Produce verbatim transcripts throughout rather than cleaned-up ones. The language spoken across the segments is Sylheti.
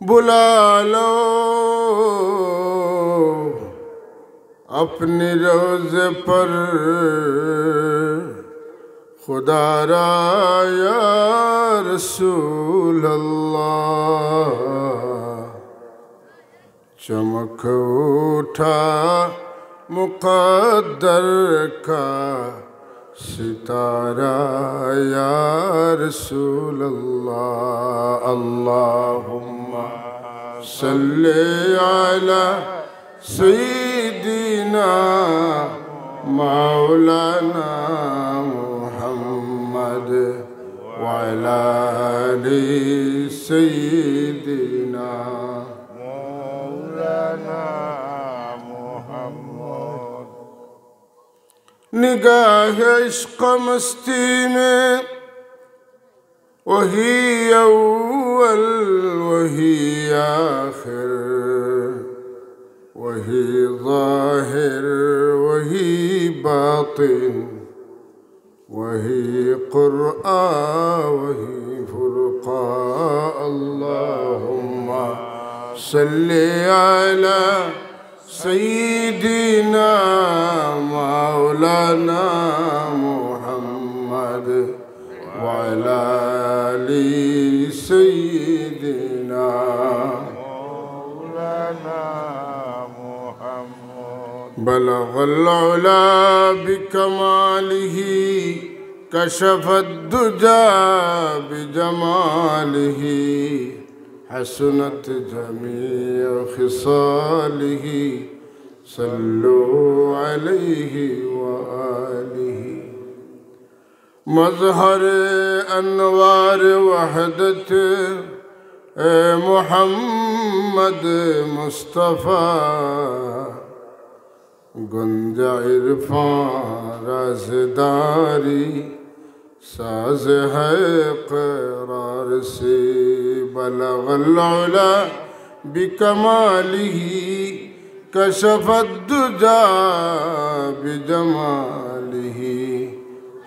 بلا لو اپنے روضے پر خدا را یا رسول اللہ۔ چمک اٹھا مقدر کا ستارہ یا رسول اللہ۔ اللہم صل علی سیدنا مولانا محمد وعلی آل سیدنا مولانا محمد۔ نگاہ عشق مستی میں وہی اول، وہی آخر، وہی ظاہر، وہی باطن، وہی قرآن، وہی فرقان۔ اللہم صل علی سیدنا مولانا محمد وعلی آل سیدنا مولانا محمد۔ بلغ العلا بکمالہ، کشف الدجی بجمالہ، حسنت جمیع خصالہ، صلوا علیہ وآلہ۔ مظہر انوار وحدت اے محمد مصطفی، گنج عرفان رازداری، ساز ہے قرار سے۔ بلغ العلا بکمالہ، کشف الدجی بجمالہ،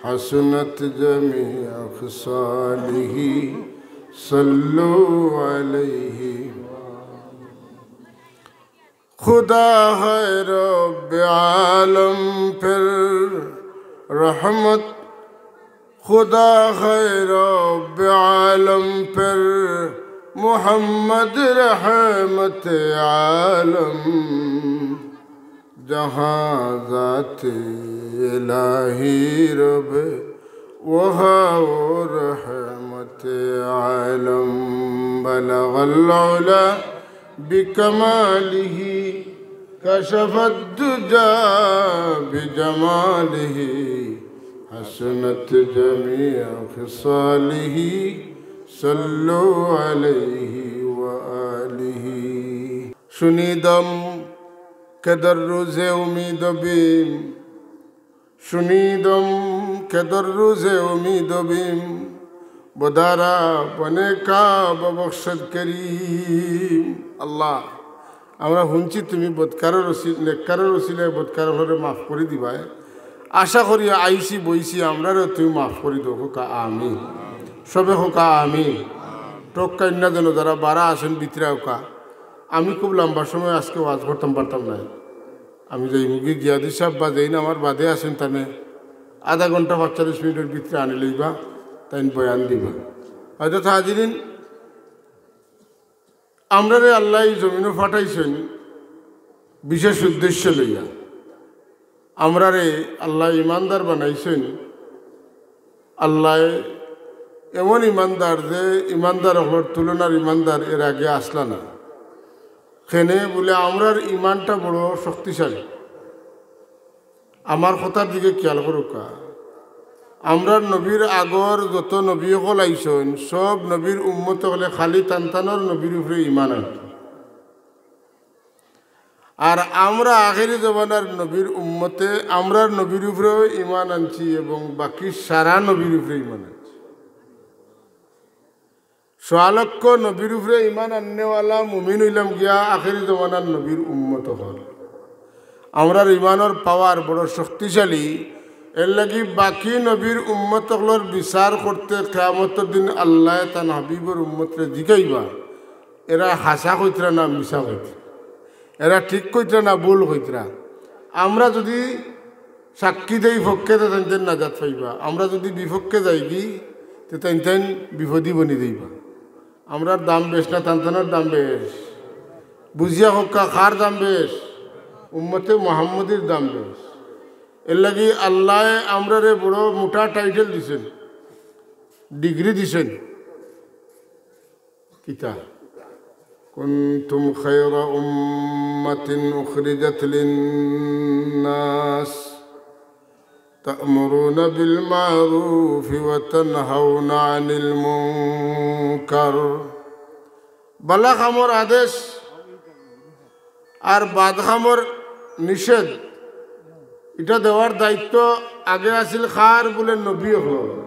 حسنت جمیع خصالہ، صلوا علیہ۔ خدا ہے رب عالم پر رحمت، خدا ہے رب عالم پر محمد رحمت عالم۔ جہاں ذات الہی رب وہاں وہ رحمت عالم۔ بلغ العلا بکمالہ، کشف الدجی بجمالہ، حسنت جمیع خصالہ، صلوا علیہ وآلہ۔ شنیدم کدر روزے امید بیم، شنیدم کدر روزے امید بیم، بدارا بنے کا ببخشد کریم۔ আল্লাহ, আমরা হুনছি তুমি বদকারর উসি-, নেককারর উসিলায় বদকার অকলরে মাফ করি দিবায়। আশা করি আইছি বইছি আমরারেও তুমি মাফ করি দেও, কউক্কা আমিন। সবে কউক্কা আমিন। টক্কা ইন্না যেন যারা বারা আছইন ভিতরে আউক্কা। আমি খুব লম্বা সময় আজকে ওয়াজ করতাম পারতাম নায়। আমি যাইমুগি গিয়া দি সাব বা যেইন আমার বাদে আছইন তানে আধা ঘন্টা পয়তাল্লিশ মিনিটর ভিতরে আনি লইবা, তাইন বয়ান দিবা। হজরত হাজিরিন, আমরারে আল্লায় ই জমিনো পাঠাইছইন বিশেষ উদ্দেশ্য লইয়া। আমরারে আল্লায় ইমানদার বানাইছইন। আল্লায় এমন ইমানদার যে ইমানদার অকলর তুলনার ইমানদার এর আগে আছলা না। কেনে বুলে আমরার ইমানটা বড় শক্তিশালী। আমার কথার দিকে খেয়াল করউক্কা। আমরার নবীর আগর যত নবী অকল আইছইন, সব নবীর উম্মত অকলে খালি তান তানর নবীর উপরে ইমান আনছইন। আর আমরা আখেরি জমানার নবীর উম্মতে আমরার নবীর উপরেও ইমান আনছি এবং বাকি সারা নবীর উপরে ইমান আনছি। সোয়া লক্ষ নবীর উপরে ইমান আননেওয়ালা মুমিন অইলাম গিয়া আখেরি জমানার নবীর উম্মত অকল। আমরার ইমানর পাওয়ার বড় শক্তিশালী। এরলাগি বাকি নবীর উম্মত অকলর বিচার করতে কিয়ামতর দিন আল্লায় তান হাবিবর উম্মতরে জিকাইবা, এরা হাছা কইতরা না মিছা কইতরা, এরা ঠিক কইতরা না ভুল কইতরা। আমরা যুদি সাক্ষী দেই পক্ষে, তে তাইন তাইন নাজাত পাইবা, আমরা যুদি বিপক্ষে যাইগি, তে তাইন তাইন বিপদি বনি যাইবা। আমরার দাম বেশ না তান তানর দাম বেশ? বুঝিয়া কউক্কা, কার দাম বেশ? উম্মতে মুহাম্মদীর দাম বেশ। এরলাগি আল্লায় আমরারে বড় মোটা টাইটেল দিছইন, ডিগ্রি দিছইন। কিতা? كنتم خير أمة أخرجت للناس تأمرون بالمعروف وتنهون عن المنكر। বালা কামর আদেশ আর বাদ কামর নিষেধ, ইটা দেওয়ার দায়িত্ব আগে আছিল কার? বুলে নবী অকলর।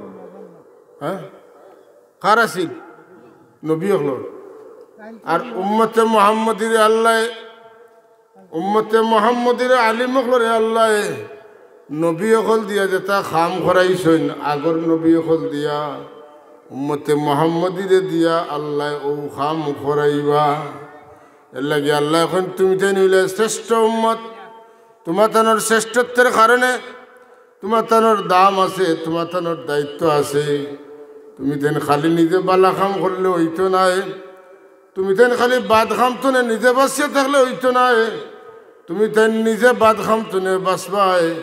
হ্যাঁ, কার আছিল? নবী অকলর। আর উম্মতে মুহাম্মদীরে আল্লায়, উম্মতে মুহাম্মদীরে আলিম অকলরে আল্লায় নবী অকল দিয়া যেটা কাম করাইছইন, আগর নবী অকল দিয়া, উম্মতে মুহাম্মদীরে দিয়া আল্লায় অউ কাম করাইবা। এরলাগি আল্লায় কইন, "তুমি তাইন অইলায় শ্রেষ্ঠ উম্মত, তুমাতানর শ্রেষ্ঠত্বর কারণে তুমাতানর দাম আছে, তুমাতানর দায়িত্ব আছে। তুমি তাইন খালি নিজে বালা কাম করলে অইতো নায়, তুমি তাইন খালি বাদ কাম থনে নিজে বাঁচিয়া থাকলে অইতো নায়, তুমি তাইন নিজে বাদ কাম থনে বাঁচবায়।"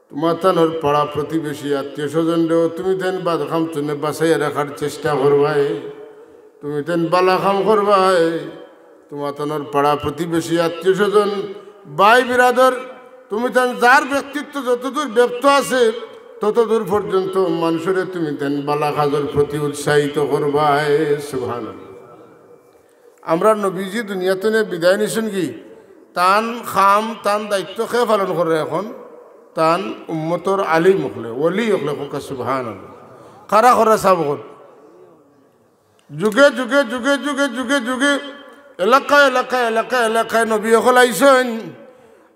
তুমাতানর পাড়া প্রতিবেশী আত্মীয় স্বজনরেও তুমি তাইন বাদ কাম থনে বাঁচাইয়া রাখার চেষ্টা করবায়। তুমি তাইন বালা কাম করবায়। তুমাতানর পাড়া প্রতিবেশী আত্মীয় স্বজন, ভাই বিরাদর, তুমি তাইন যার ব্যক্তিত্ব যতদূর ব্যপ্ত আছে, ততদূর পর্যন্ত মানষরে তুমি তাইন বালা কাজর প্রতি উৎসাহিত করবায়। সুবহানাল্লাহ। আমরার নবীজি দুনিয়া থনে বিদায় নিছইন গি, তান কাম, তান দায়িত্ব কে পালন করে এখন? তান উম্মতর আলিম অকলে, ওলি অকলে, কউক্কা সুবহানাল্লাহ। কারা করে সাব অকল? যুগে যুগে, যুগে যুগে, যুগে যুগে, এলাকায় এলাকায়, এলাকায় এলাকায় নবী অকল আইছইন।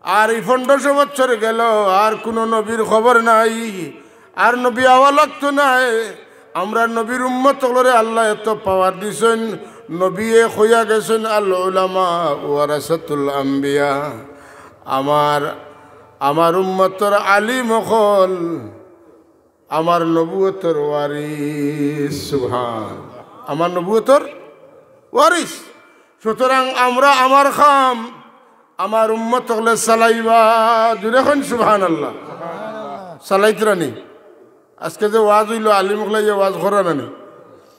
আর ই পনেরোশো বছর গেল, আর কুনু নবীর খবর নাই। আর নবী আওয়া লাগতো নায়। আমরার নবীর উম্মত অকলরে আল্লায় এত পাওয়ার দিছইন, নবীয়ে কইয়া গেছইন, "আল উলামা ওয়ারাসাতুল আম্বিয়া।" আমার, আমার উম্মতর আলিম অকল আমার নবুয়তর ওয়ারিস। সুবহান। আমার নবুয়তর ওয়ারিস। সুতরাং আমরা আমার কাম আমার উম্মত অকলে চালাইবা। জুরে কইন সুবহানাল্লাহ। চালাইতরা নি? আজকে যে ওয়াজ অইলো, আলিম অকলে যে ওয়াজ করা না নি?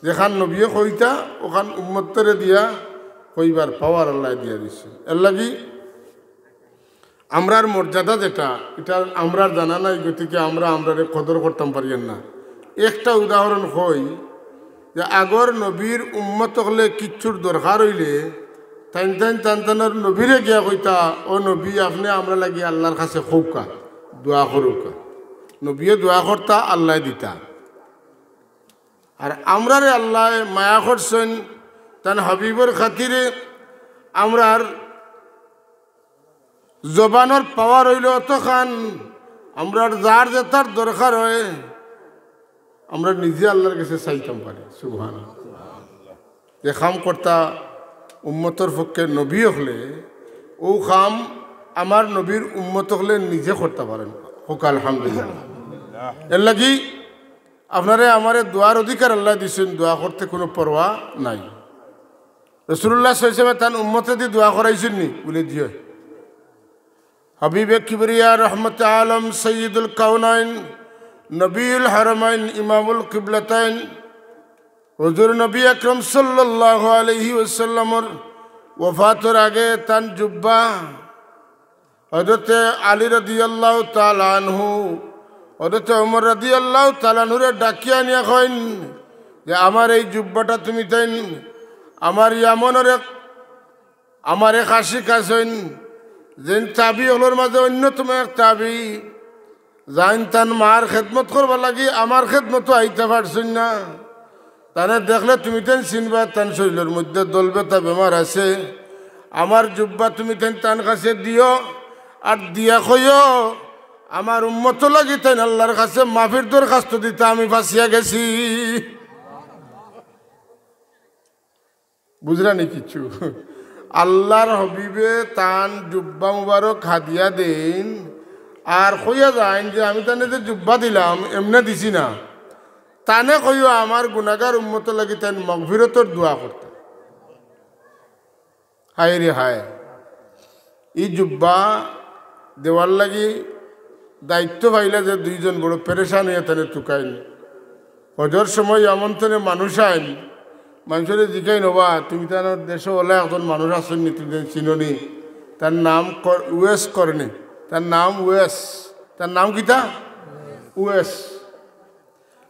যেখান নবীয়ে কইতা, ওখান উম্মতরে দিয়া কইবার পাওয়ার আল্লায় দিয়া দিছে। এরলাগি আমরার মর্যাদা যেটা, ইটা আমরার জানা নাই, গতিকে আমরা আমরারে কদর করতাম পারিয়ার না। একটা উদাহরণ কই যে আগর নবীর উম্মত অকলে কিচ্ছুর দরকার অইলে তাইন তাইন তান তানর নবীরে গিয়া কইতা, "ও নবী, আপনে আমরার লাগি আল্লার কাছে কউক্কা, দোয়া করউক্কা।" নবীয়ে দোয়া করতা, আল্লায় দিতা। আর আমরারে আল্লায় মায়া করছইন তান হাবিবর খাতিরে। আমরার জবানর পাওয়ার অইলো অতখান, আমরার যার যেটার দরকার অয়, আমরা নিজে আল্লার গেছে চাইতাম পারি। সুবহানাল্লাহ। যে কাম করতা উম্মতর পক্ষে নবী অকলে, অউ কাম আমার নবীর উম্মত অকলে নিজে করতা পারইন। কউক্কা আলহামদুলিল্লাহ। এরলাগি আপনারে আমারে দোয়ার অধিকার আল্লায় দিছইন, দোয়া করতে কুনু পরোয়া নাই। রাসুলুল্লাহ সাল্লাল্লাহু আলাইহি ওয়াসাল্লামে তান উম্মতেদি দোয়া করাইছইন নি? বুলে, জি অয়। হাবিবে কিবরিয়া, রহমতে আলম, সৈয়দুল কাউনাইন, নবীউল হারামাইন, ইমামুল কিবলাতাইন, হুজুর নবী আকরাম সাল্লাল্লাহু আলাইহি ওয়াসাল্লামর ওফাতর আগে তান জুব্বা হযরতে আলী রাদিয়াল্লাহু তাআলা আনহু, হযরতে ওমর রাদিয়াল্লাহু তাআলা আনহুরে ডাকিয়া আনিয়া কইন যে, "আমার এই জুব্বাটা তুমি তাইন আমার ইয়ামনর এক, আমার এক আশিক আছইন, যেইন তাবি অকলর মাঝে অন্যতম এক তাবি, যাইন তান মার খেদমত করবার লাগি আমার খেদমতো আইতা পারছইন না।" তানে দেখলে তুমি তাইন চিনবা, তান শরীলর মধ্যে দলবেতা বেমার আছে। আমার জুব্বা তুমি তাইন তান কাছে দিও, আর দিয়া কইও, আমার উম্মতর লাগি তাইন আল্লার কাছে মাফির দরখাস্ত দিতা আমি ফাঁসিয়া গেছি। বুঝরা নি কিচ্ছু? আল্লার হাবিবে তান জুব্বা মুবারক হাদিয়া দেইন, আর কইয়া যাইন যে, "আমি তানে যে জুব্বা দিলাম, এমনে দিছি না। তানে কইও আমার গুনাগার উম্মতর লাগি তাইন মগফিরতর দোয়া করতা।" হায় রে হায়, ই জুব্বা দেওয়ার লাগি দায়িত্ব পাইলা যে দুইজন বড় পেরেশান অইয়া তানে তুকাইন। হজর সময় এমন তনে মানুষ আইন, মানষরে জিকাইন, "ওবা, তুমি তান দেশো অলা একজন মানুষ আছইন নি, তুমি তান চিনো নি? তার নাম কর-, উয়েস করনি, তার নাম উয়েস।" তার নাম কিতা? উয়েস।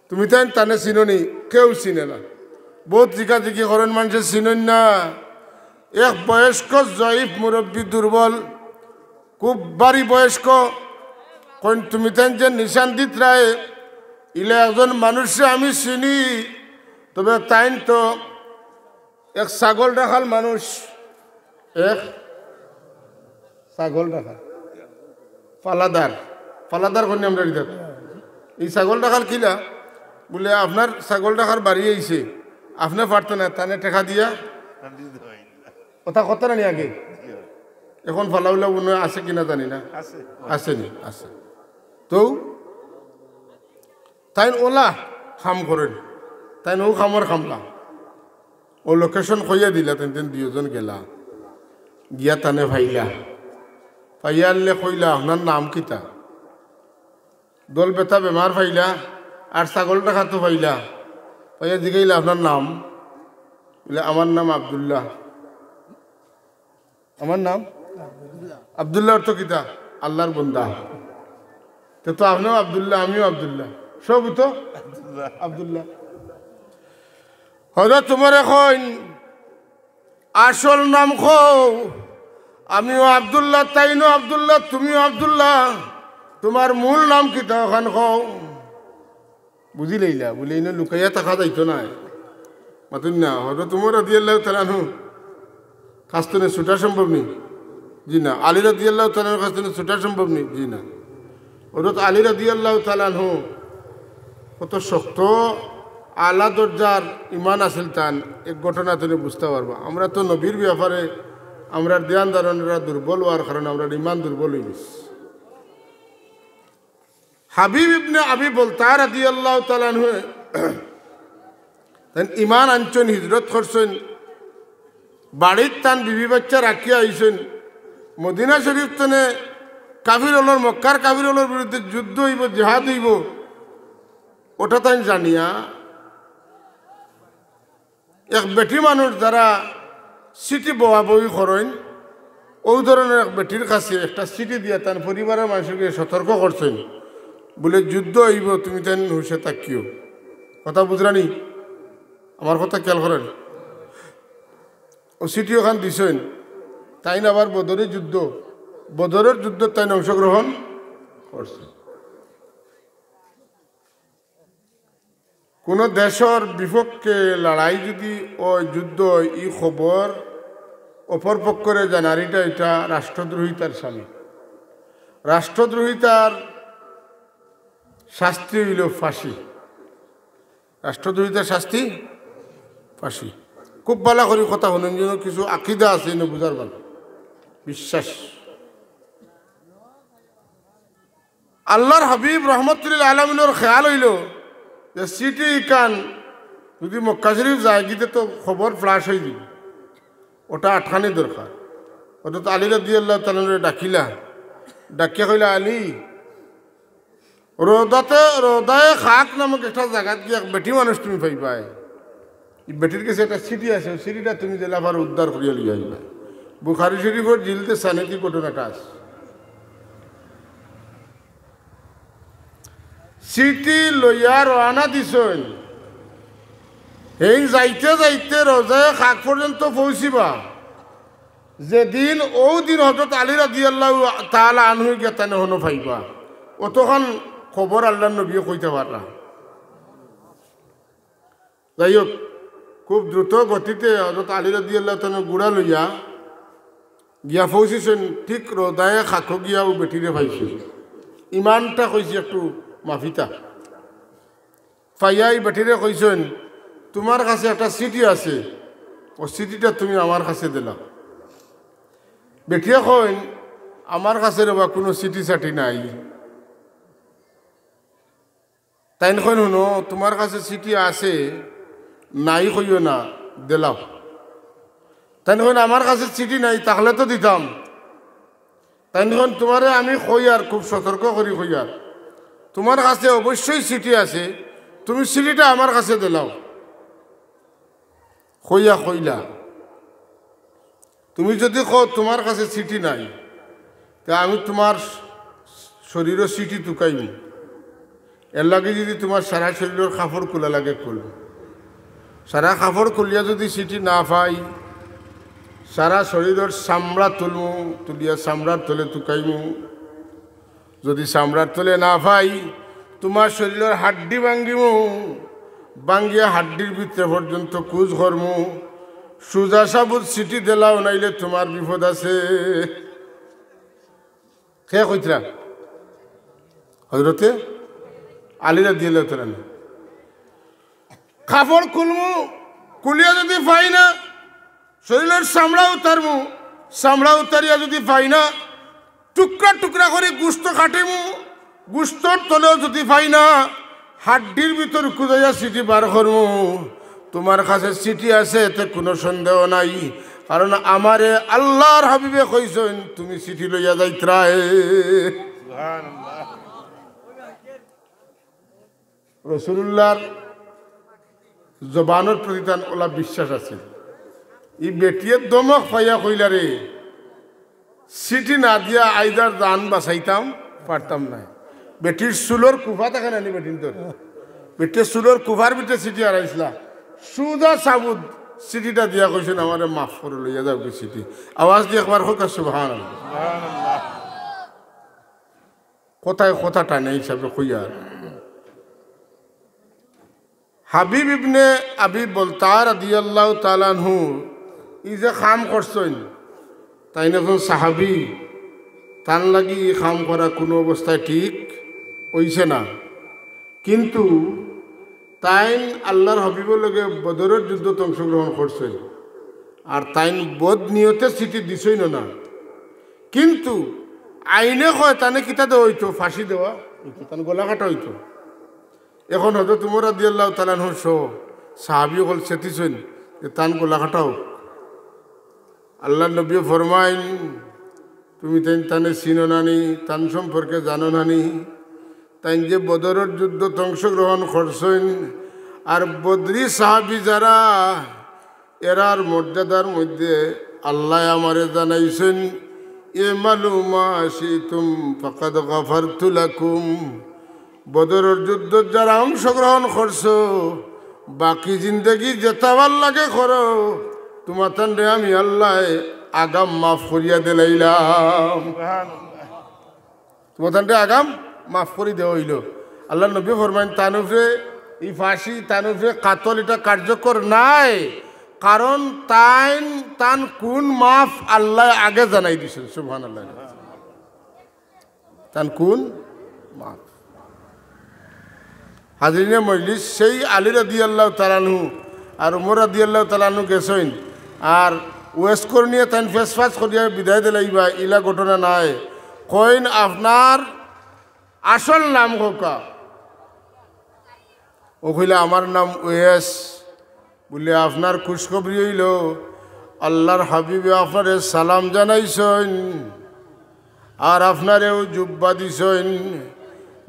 তুমি তাইন তানে চিনো নি? কেউ চিনে না। বউত জিকাজিকি করইন, মানষে চিনইন না। এক বয়স্ক জয়ীফ মুরব্বি, দুর্বল, খুব ভারি বয়স্ক। কইন, "তুমি তাইন যে নিশান দিতরায়, ইলা একজন মানুষরে আমি চিনি, তবে তাইন তো এক ছাগল রাখাল মানুষ।" এক ছাগল রাখাল। ফালাদার। ফালাদার কইন নি আমরার ইতা? ই ছাগল রাখাল কিলা? বুলে, "আপনার ছাগল রাখাল বাড়ি আইছে, আপনে পারতা না, তানে টেকা দিয়া।" অতা কথা না নি আগে? এখন ফালাউলা মনে অয় আছে কিনা জানি না। আছে। আছে নি? আছে। তো তাইন অলা কাম করইন, তাইন অউ কামর কামলা। অউ location কইয়া দিলা, তাইন, তাইন দুইজন গেলা, গিয়া তানে পাইলা। পাইয়া আনলে কইলা, "আপনার নাম কিতা?" দল বেটা বেমার পাইলা, আর ছাগল রাখাল তো পাইলা। পাইয়া জিগাইলা, "আপনার নাম?" বুলে, "আমার নাম আব্দুল্লাহ।" "আমার নাম আব্দুল্লাহ অর্থ কিতা?" "আল্লার বন্দা।" "তে তো আপনেও আব্দুল্লাহ, আমিও আব্দুল্লাহ, সব তো আব্দুল্লাহ।" হজরত উমরে কইন, "আসল নাম কও, আমিও আব্দুল্লাহ, তাইনও আব্দুল্লাহ, তুমিও আব্দুল্লাহ, তুমার মূল নাম কিতা অখান কও?" বুঝিলাইলা, বুলে, "ইনো লুকাইয়া থাকা যাইতো নায়।" মাতুন না, হজরত উমর রাদিয়াল্লাহু তাআলা আনহু কাছ তনে ছুটা সম্ভব নি? জি না। আলী রাদিয়াল্লাহু তাআলা আনহুর কাছ তনে ছুটা সম্ভব নি? জি না। হজরত আলী রাদিয়াল্লাহু তাআলা আনহু কত শক্ত, আলা দরজার ইমান আছিল তান, এক ঘটনা তনে বুঝতা পারবা। আমরা তো নবীর ব্যাপারে আমরার ধ্যান ধারণাটা দুর্বল অওয়ার কারণে আমরার ইমান দুর্বল অইগেছে। হাবিব ইবনে আবি বলতা রাদিয়াল্লাহু তাআলা আনহু, তাইন ইমান আনছইন, হিজরত করছইন, বাড়িত তান বিবি বাচ্চা রাখিয়া আইছইন। মদিনা শরীফ তনে কাফির অকলর, মক্কার কাফির অকলর বিরুদ্ধে যুদ্ধ অইবো, জিহাদ অইবো, অটা তাইন জানিয়া এক বেটি মানুষ যারা চিঠি বওয়াবওয়ি করইন, অউ ধরনর এক বেটির কাছে একটা চিঠি দিয়া তান পরিবারর মানষরে সতর্ক করছইন, বুলে, "যুদ্ধ অইবো, তুমি তাইন হুশে থাকিও।" কথা বুঝরা নি? আমার কথা খেয়াল করইন। অউ চিঠি অখান দিছইন, তাইন আবার বদরে যুদ্ধ, বদরর যুদ্ধত তাইন অংশগ্রহণ করছইন। কুনু দেশর বিপক্ষে লড়াই যুদি অয়, যুদ্ধ অয়, ই খবর অপর পক্ষরে জানানিটা ইটা রাষ্ট্রদ্রোহিতার শামিল। রাষ্ট্রদ্রোহিতার শাস্তি অইলো ফাঁসি। রাষ্ট্রদ্রোহিতার শাস্তি ফাঁসি। খুব ভালা করি কথা হুনইন, যেন কিছু আকিদা আছে, এনে বুঝার ভালা বিশ্বাস। আল্লার হাবিব রহমতুল্লিল আলামিনর খেয়াল অইলো যে চিঠি ইখান যুদি মক্কা শরীফ যায়গি তে তো খবর flash অইযিবো, অটা আটকানি দরকার। হজরত আলী রাদিয়াল্লাহু তাআলা আনহুরে ডাকিলা, ডাকিয়া কইলা, "আলী, রওদাতে, রওদায়ে খাক নামক একটা জাগাত গিয়া এক বেটি মানুষ তুমি পাইবায়।" ই বেটির গেছে একটা চিঠি আছে, অউ চিঠিটা তুমি যেলা পারো উদ্ধার করিয়া লইয়া আইবা। বুখারী শরীফর জিলদে সানিত ই ঘটনাটা আছে। চিঠি লইয়া রওয়ানা দিছইন। হেইন যাইতে যাইতে রওজায়ে খাক পর্যন্ত পৌঁছিবা। যেদিন, অউ দিন হজরত আলী রাদিয়াল্লাহু তাআলা আনহু গিয়া তানে হনো পাইবা। অতখান খবর আল্লার নবীয়ে কইতা পাররা। যাই হোক, খুব দ্রুত গতিতে হজরত আলী রাদিয়াল্লাহু তাআলা আনহু ঘোড়া লইয়া গিয়া পৌঁছিছইন, ঠিক রওদায়ে খাকো গিয়া অউ বেটিরে পাইছইন। ইমানটা কইছি একটু মাফিতা। পাইয়া ই বেটিরে কইছইন, "তুমার কাছে একটা চিঠি আছে, অউ চিঠিটা তুমি আমার কাছে দিলাও।" বেটিয়ে কইন, "আমার কাছে রেবা কুনু চিঠি-চাঠি নাই।" তাইন কইন, "হুনো, তুমার কাছে চিঠি আছে, নাই কইও না, দিলাও।" তাইন কইন, "আমার কাছে চিঠি নাই, থাকলে তো দিতাম।" তাইন কইন, "তুমারে আমি কইয়ার, খুব সতর্ক করি কইয়ার, তুমার কাছে অবশ্যই চিঠি আছে, তুমি চিঠিটা আমার কাছে দিলাও।" কইয়া কইলা, "তুমি যুদি কও তুমার কাছে চিঠি নাই, তে আমি তুমার শরীরো চিঠি তুকাইমু। এর লাগি যুদি তুমার সারা শরীরর কাপড় খুলা লাগে খুলমু। সারা কাপড় খুলিয়া যুদি চিঠি না পাই, সারা শরীরর চামড়া তুলমু, তুলিয়া চামড়ার তলে তুকাইমু। যুদি চামড়ার তলে না পাই, তুমার শরীরর হাড্ডি ভাঙ্গিমু, ভাঙ্গিয়া হাড্ডির ভিতরে পর্যন্ত কুজ করমু। সুজা সাবুত চিঠি দিলাও, নাইলে তুমার বিপদ আছে।" কে কইতরা? হযরতে আলী রাদিয়াল্লাহু তাআলা আনহু। "কাপড় খুলমু, খুলিয়া যুদি পাই না, শরীরর চামড়া উতারমু, চামড়া উতারিয়া যুদি পাই না, টুকরা টুকরা করি গুস্ত কাটিমু, গুস্তর তলেও যুদি পাই না, হাড্ডির ভিতর খুজাইয়া চিঠি বার করমু। তুমার কাছে চিঠি আছে, এতে কুনু সন্দেহ নাই, কারণ আমারে আল্লার হাবিবে কইছইন, তুমি চিঠি লইয়া যাইতরায়।" রসুলুল্লাহর জবানর প্রতি তান অলা বিশ্বাস আছে। ই বেটিয়ে ধমক পাইয়া কইলা, "রে, চিঠি না দিয়া আইজ আর জান বাচাইতাম পারতাম নায়।" বেটির চুলর কুফা থাকে না নি বেটিন্তর? বেটিয়ে চুলর কুফার ভিতরে চিঠি হারাইছলা। সুজা সাবুত চিঠিটা দিয়া কইছইন, "আমারে মাফ করো, লইয়া যাওগি চিঠি।" আওয়াজ দি একবার কউক্কা, সুবহানাল্লাহ। কথায় কথা টানে হিসাবে কইয়ার। হাবিব ইবনে আবি বলতা রাদিয়াল্লাহু তাআলা আনহু ই যে কাম করছইন, তাইন একজন সাহাবী, তান লাগি ই কাম করা কুনু অবস্থায় ঠিক অইছে না। কিন্তু তাইন আল্লার হাবিবর লগে বদরর যুদ্ধত অংশগ্রহণ করছইন, আর তাইন বদ নিয়তে চিঠি দিছইন না। কিন্তু আইনে কয় তানে কিতা দেওয়া অইতো? ফাঁসি দেওয়া অইতো, তান গলা কাটা অইতো। এখন হযরত উমর রাদিয়াল্লাহু তাআলা আনহু সহ সাহাবী অকল চেতিছইন যে তান গলা কাটা অউক। আল্লার নবীয়ে ফরমাইন, "তুমি তাইন তানে চিনো না নি, তান সম্পর্কে জানো না নি? তাইন যে বদরর যুদ্ধত অংশগ্রহণ করছইন, আর বদরি সাহাবী যারা, এরার মর্যাদার মধ্যে আল্লায় আমারে জানাইছইন, 'ই'মালু মা শি'তুম ফাকাদ গাফারতু লাকুম।' বদরর যুদ্ধত যারা অংশগ্রহণ করছো, বাকি জিন্দেগি যেতা ভালা লাগে করো, তুমাতানরে আমি আল্লায় আগাম মাফ করিয়া দিলাইলাম।" তুমাতানরে আগাম মাফ করি দেওয়া অইলো। আল্লার নবী ফরমাইন, তান উপরে ই ফাঁসি, তান উপরে কাতল, ইটা কার্যকর নায়, কারণ তাইন, তান খুন মাফ আল্লায় আগে জানাই দিছইন। সুবহানাল্লাহ। তান খুন মাফ। হাজিরিনে মজলিস, সেই আলী রাদিয়াল্লাহু তাআলা আনহু আর উমর রাদিয়াল্লাহু তাআলা আনহু গেছইন, আর ওয়েস করনিয়ে তাইন ফেসফাস করিয়া বিদায় দিলাইবা, ইলা ঘটনা নায়। কইন, "আপনার আসল নাম কউক্কা।" অউ কইলা, "আমার নাম ওয়েস।" বুলে, "আপনার খুশখবরি অইলো, আল্লার হাবিবে আপনারে সালাম জানাইছইন, আর আপনারেও জুব্বা দিছইন,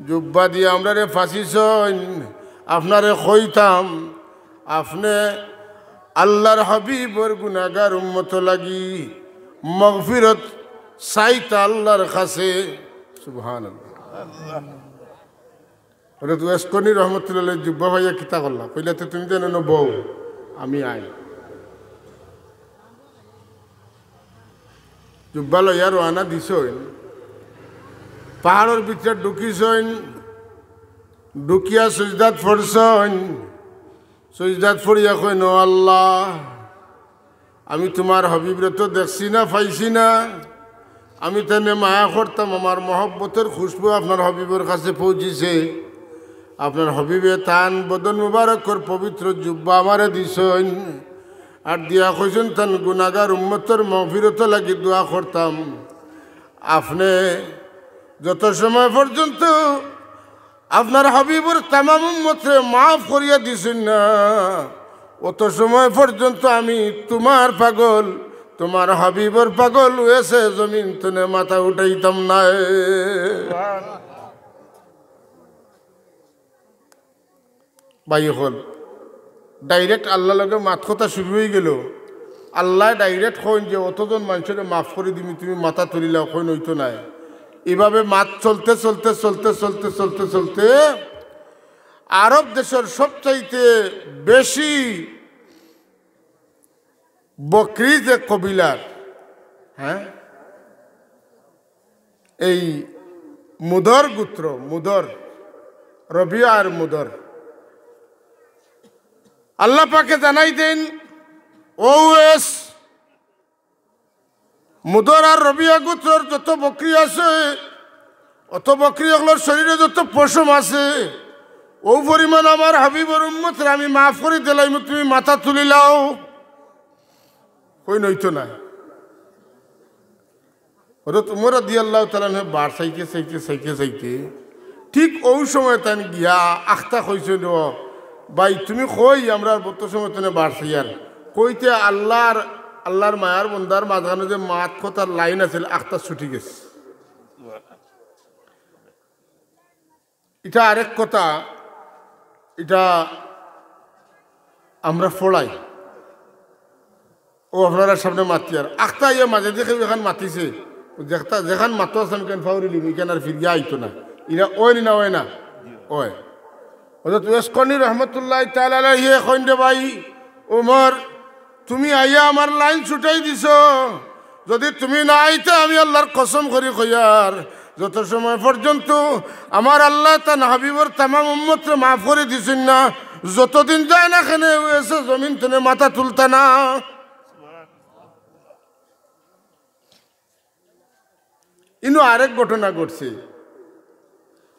জুব্বা দিয়া আমরারে ফাঁসিছইন। আপনারে কইতাম, আপনে আল্লার হাবিবর গুনাগার উম্মত লাগি মাগফিরত চাইতা আল্লার কাছে।" সুবহানাল্লাহ। হযরত ওয়েস করনী রহমতুল্লাহ আলাইহি জুব্বা পাইয়া কিতা করলা? কইলা, "তে তুমি যেন বও, আমি আই।" জুব্বা লইয়া রওয়ানা দিছইন, পাহাড়র ভিতরে ঢুকিছইন, ঢুকিয়া সইজদাত পড়ছইন। সইজদাত পড়িয়া কইন, "ও আল্লাহ, আমি তুমার হাবিবরে তো দেখছি না, পাইছি না। আমি তানে মায়া করতাম, আমার মহব্বতর খুশবু আপনার হাবিবর কাছে পৌঁছিছে। আপনার হাবিবে তান বদন মুবারকর পবিত্র জুব্বা আমারে দিছইন। আর দিয়া কইছইন, তান গুনাগার উম্মতর মাগফিরতর লাগি দোয়া করতাম। আপনে যত সময় পর্যন্ত আপনার হাবিবর তামাম উম্মতরে মাফ করিয়া দিছইন না, অত সময় পর্যন্ত আমি তুমার পাগল, তুমার হাবিবর পাগল অইয়া জমিন তনে মাথা উঠাইতাম নায়। ভাই অকল, direct আল্লার লগে মাত কথা শুরু অইগেলো। আল্লায় direct কইন যে, "অতজন মানষরে মাফ করি দিমু, তুমি মাথা তুলিলাও", কইন অইতো নায়। ইভাবে মাত চলতে, চলতে, চলতে, চলতে, চলতে, আরব দেশর সবচাইতে বেশি বকরি যে কবিলার, হ্যাঁ, এই মুদর গোত্র, মুদর, রবিয়া আর মুদর। আল্লাহ পাকে জানাই দেন, "ও উয়েস, মুদর আর রবিয়া গোত্রর যত বকরি আছে, অত বকরি অকলর শরীরে যত পশম আছে, অউ পরিমাণ আমার হাবিবর উম্মতরে আমি মাফ করি দিলাইমু, তুমি মাথা তুলিলাও", কইন অইতো নায়। হযরত উমর রাদিয়াল্লাহু তাআলা আনহু বার চাইতে, চাইতে, চাইতে, চাইতে, ঠিক অউ সময় তাইন গিয়া আখতা কইছইন, "ও ভাই, তুমি কই আমরা অত সময় তনে বার চাইয়ার?" কইতে আল্লার, আল্লার মায়ার বন্দার মাঝখানো যে মাত কথার লাইন আছিল, আখতা ছুটি গেছে। ইটা আরেক কথা, ইটা আমরা ফড়াই। অউ আপনারার সামনে মাতিয়ার। আখতা আইয়া মাঝে দেখে এখান মাতিছে। যেখান মাতো আছলাম কেন ফাউরি লিবি, কেন আর ফিরিয়া আইতো না। ইরা অয় নি না অয় না? অয়। হযরত উয়েস করনী রহমতুল্লাহি তাআলা আলাইহি কইন, "রে ভাই, উমর, তুমি আইয়া আমার লাইন ছুটাই দিছো। যদি তুমি না আইতা, আমি আল্লার কসম করি কইয়ার, যত সময় পর্যন্ত আমার আল্লায় তান হাবিবর তামাম উম্মতরে মাফ করি দিছইন না, যতদিন যায় না কেনে অউ জমিন তনে মাথা তুলতা না।" ইনো আরেক ঘটনা ঘটছে।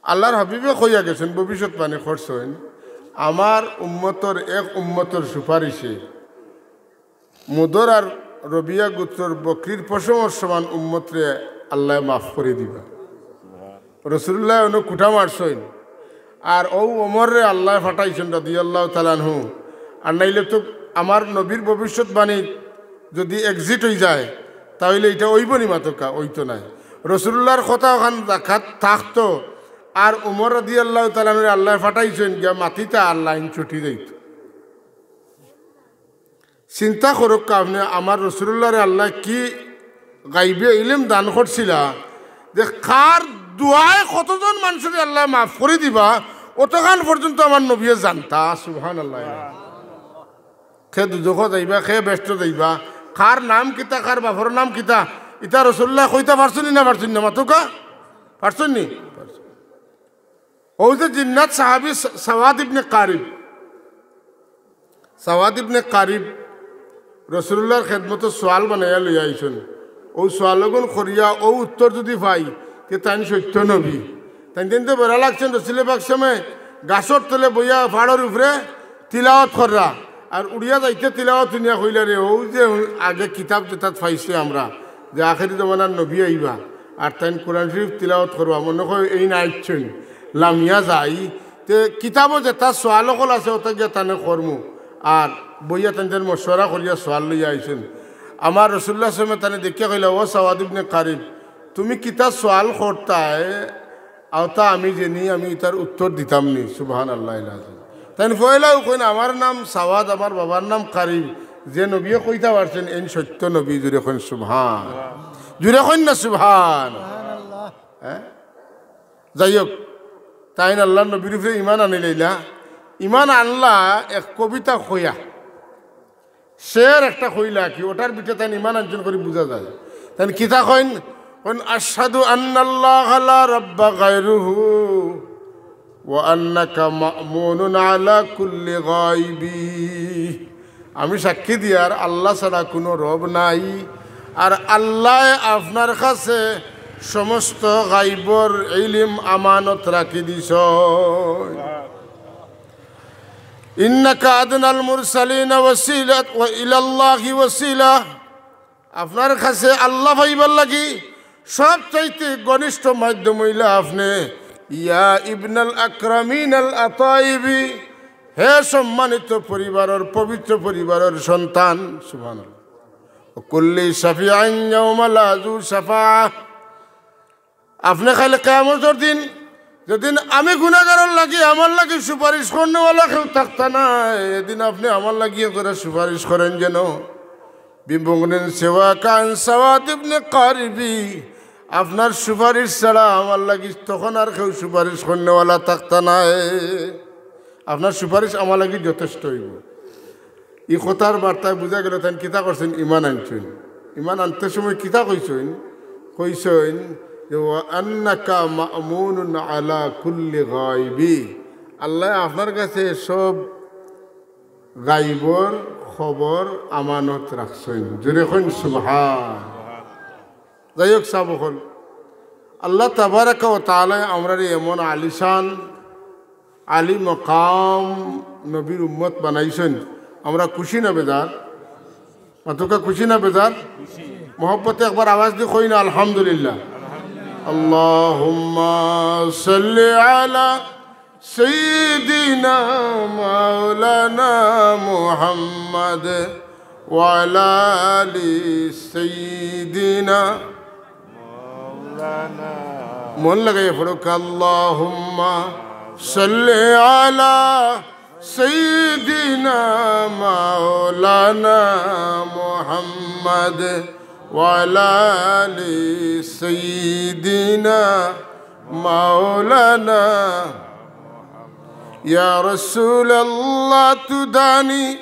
আল্লার হাবিবে কইয়া গেছইন, ভবিষ্যৎবাণী করছইন, "আমার উম্মতর এক উম্মতর সুপারিশে মুদর আর রবিয়া গোত্রর বকরির পশমর সমান উম্মতরে আল্লায় মাফ করি দিবা।" রাসুলুল্লায় অনো খুটা মারছইন। আর অউ ওমররে আল্লায় ফাটাইছইন রাদিয়াল্লাহু তাআলা আনহু। আর নাইলে তো আমার নবীর ভবিষ্যৎবাণী যদি exit অইযায়, তা অইলে ইটা অইবো নি মাতকা? অইতো নায়। রাসুলুল্লাহর কথা অখান জাকাত থাকতো, আর ওমর রাদিয়াল্লাহু তাআলা আনহুরে আল্লায় ফাটাইছইন গিয়া মাতিতা, আল্লায় ইন ছুটি যাইতো। চিন্তা করউক্কা আপনে, আমার রাসুলুল্লাহরে আল্লায় কি গাইবে ইলিম দান করছিলা, যে কার দোয়ায় কতজন মানষরে আল্লায় মাফ করি দিবা, অতখান পর্যন্ত আমার নবীয়ে জানতা। সুবহানাল্লাহ। কে দুজখো যাইবা, কে বেহেস্তো যাইবা, কার নাম কিতা, কার বাপর নাম কিতা, ইতা রাসুলুল্লায় কইতা পারছইন নি না পারছইন না? মাতকা পারছইন নি? অউ যে জিন্নাত সাহাবী সা-, সাওয়াদ ইবনে কারিব, সাওয়াদ ইবনে কারিব রাসুলুল্লাহর খেদমতো সওয়াল বানাইয়া লইয়া আইছইন। অউ সওয়ালগুন করিয়া অউ উত্তর যদি পাই, তে তাইন সত্য নবী। তাইন তাইন তো বেড়া লাগছইন, রাসুলে পাক সময় গাছর তলে বইয়া পাহাড়র উপরে তিলাওয়াত কররা, আর উড়িয়া যাইতে তিলাওয়াত হুনিয়া কইলা, "রে, অউ যে আগে কিতাব যেতাত পাইছি আমরা, যে আখেরি জমানার নবী আইবা, আর তাইন কোরআন শরীফ তিলাওয়াত করবা, মনো কয় এইন আইছইন, লামিয়া যাই।" তে কিতাবো যেতা সওয়াল অকল আছে, অতা গিয়া তানে করমু। আর বইয়া তাইন তাইন মশওয়ারা করিয়া সওয়াল লইয়া আইছইন। আমার রাসুলুল্লাহ সময় তানে দেখিয়া কইলা, "ও সাওয়াদ ইবনে কারিব, তুমি কিতা সওয়াল করতায়, অতা আমি জেনি, আমি ইতার উত্তর দিতাম নি।" সুবহানাল্লাহিল আযীম। তাইন পয়লাউ কইন, "আমার নাম সাওয়াদ, আমার বাবার নাম কারিব, যে নবীয়ে কইতা পারছইন, এইন সত্য নবী।" জুরে কইন সুবহান, জুরে কইন না সুবহান। হ্যাঁ? যাই হউক, তাইন আল্লার নবীর উপরে ইমান আনিলাইলা। ইমান আনলা এক কবিতা কইয়া, শের একটা কইলা কি, অটার ভিতরে তাইন ইমান আনছইন করি বুঝা যায়। তাইন কিতা কইন? কইন, "আশহাদু আন্নাল্লাহা লা রাব্বা গায়রুহু ওয়া আন্নাকা মা'মুনুন আলা কুল্লি গায়বি।" আমি সাক্ষী দিয়ার আল্লাহ ছাড়া কুনু রব নাই, আর আল্লায় আপনার কাছে সমস্ত গাইবর ইলিম আমানত রাখি দিছইন। ইন্নাকা আদনাল মুরসালিনা ওয়াসিলা ওয়া ইলাল্লাহি ওয়াসিলা। আপনার কাছে আল্লাহ পাইবার লাগি সবচাইতে ঘনিষ্ঠ মাধ্যম অইলা আপনে। ইয়া ইবনাল আকরামিনাল আতাইবি, হে সম্মানিত পরিবারর, পবিত্র পরিবারর সন্তান। সুবহানাল্লাহ। ওয়া কুল্লি শাফিআন ইয়াওমা লা যু শাফাআ। আপনে কাইল কিয়ামতর দিন, যেদিন আমি গুনাগারর লাগি, আমার লাগি সুপারিশ করনেওয়ালা কেউ থাকতা নায়, এদিন আপনে আমার লাগি একজরা সুপারিশ করইন যেন। বিমুগনিন সিওয়াকা আন সাওয়াদ ইবনে কারিবি, আপনার সুপারিশ ছাড়া আমার লাগি তখন আর কেউ সুপারিশ করনেওয়ালা থাকতা নায়। আপনার সুপারিশ আমার লাগি যথেষ্ট অইবো। ই কথার বার্তায় বুঝা গেল, তাইন কিতা করছইন? ইমান আনছইন। ইমান আনতে সময় কিতা কইছইন? কইছইন যে, "ওয়া আন্নাকা মা'মুনুন আলা কুল্লি গায়বি।" আল্লায় আপনার কাছে সব গাইবর খবর আমানত রাখছইন। জোরে কইন, "সুবহান।" যাই হোক, সাব অকল, আল্লাহ তাবারাকা ওয়া তাআলায় আমরারে এমন আলিশান, আলী মকাম নবীর উম্মত বানাইছইন। আমরা খুশি না বেজার? মাতুক্কা, খুশি না বেজার? মহব্বতে একবার আওয়াজ দি কই না, আলহামদুলিল্লাহ। আল্লাহুম্মা সাল্লি আলা সাইয়্যিদিনা মাওলানা মুহাম্মদ ওয়া আলা আলি সাইয়্যিদিনা। মন লাগাইয়া পড়ুক্কা, আল্লাহুম্মা সাল্লি আলা সাইয়্যিদিনা মাওলানা মুহাম্মদ ওয়া আলা আলি সাইয়্যিদিনা মাওলানা। ইয়া রাসূলুল্লাহ, তু দানি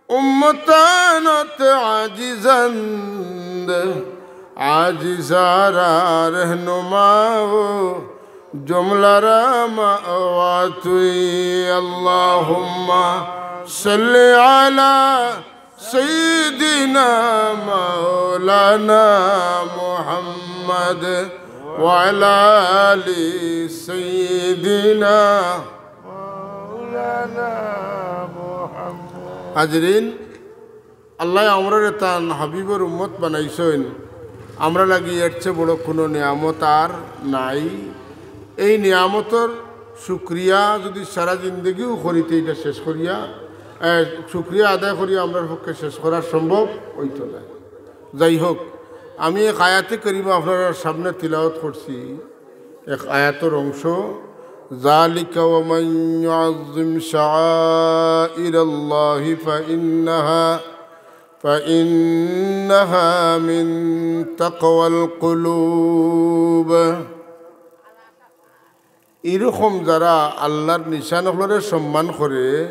উম্মতানাত আজিজান্দ, আজিজারা রহনুমা ও জুমলারা মাওয়া তুই। আল্লাহুম্মা সাল্লি আলা সাইয়্যিদিনা মাওলানা মুহাম্মদ ওয়া আলা আলি সাইয়্যিদিনা। হাজিরিন, আল্লায় আমরারে তান হাবিবর উম্মত বানাইছইন, আমরা লাগি এর চেয়ে বড় কুনু নিয়ামত আর নাই। এই নিয়ামতর শুকরিয়া যুদি সারা জিন্দেগিও করি তে ইটা শেষ করিয়া, এ, শুকরিয়া আদায় করিয়া আমরার পক্ষে শেষ করা সম্ভব অইতো নায়। যাই হোক, আমি এক আয়াতে করিমা আপনারার সামনে তিলাওয়াত করছি, এক আয়াতর অংশ, "যালিকা ওয়া মান ইউআযযিম শাআইরাল্লাহি ফাইন্নাহা, ফাইন্নাহা মিন তাকওয়াল কুলুব।" ইরকম যারা আল্লার নিশান অকলরে সম্মান করে,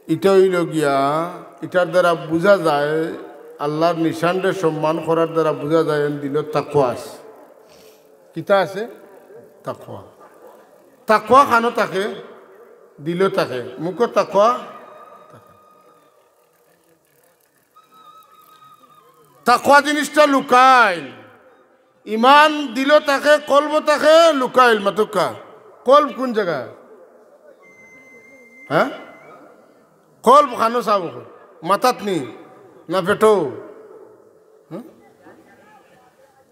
ইটা অইলো গিয়া, ইটার দ্বারা বুঝা যায়, আল্লার নিশানরে সম্মান করার দ্বারা বুঝা যায়, এন দিলো তাকওয়া আছে। কিতা আছে? তাকওয়া। তাকওয়া কানো থাকে? দিলো থাকে। মুখো তাকওয়া থাকে। তাকওয়া জিনিসটা লুকাইল। ইমান দিলো থাকে, কলবো থাকে, লুকাইল। মাতুক্কা, কলব কুন জাগা? হ্যাঁ, কলব কানো সাব অকল? মাথাত নি না পেটো? হুম?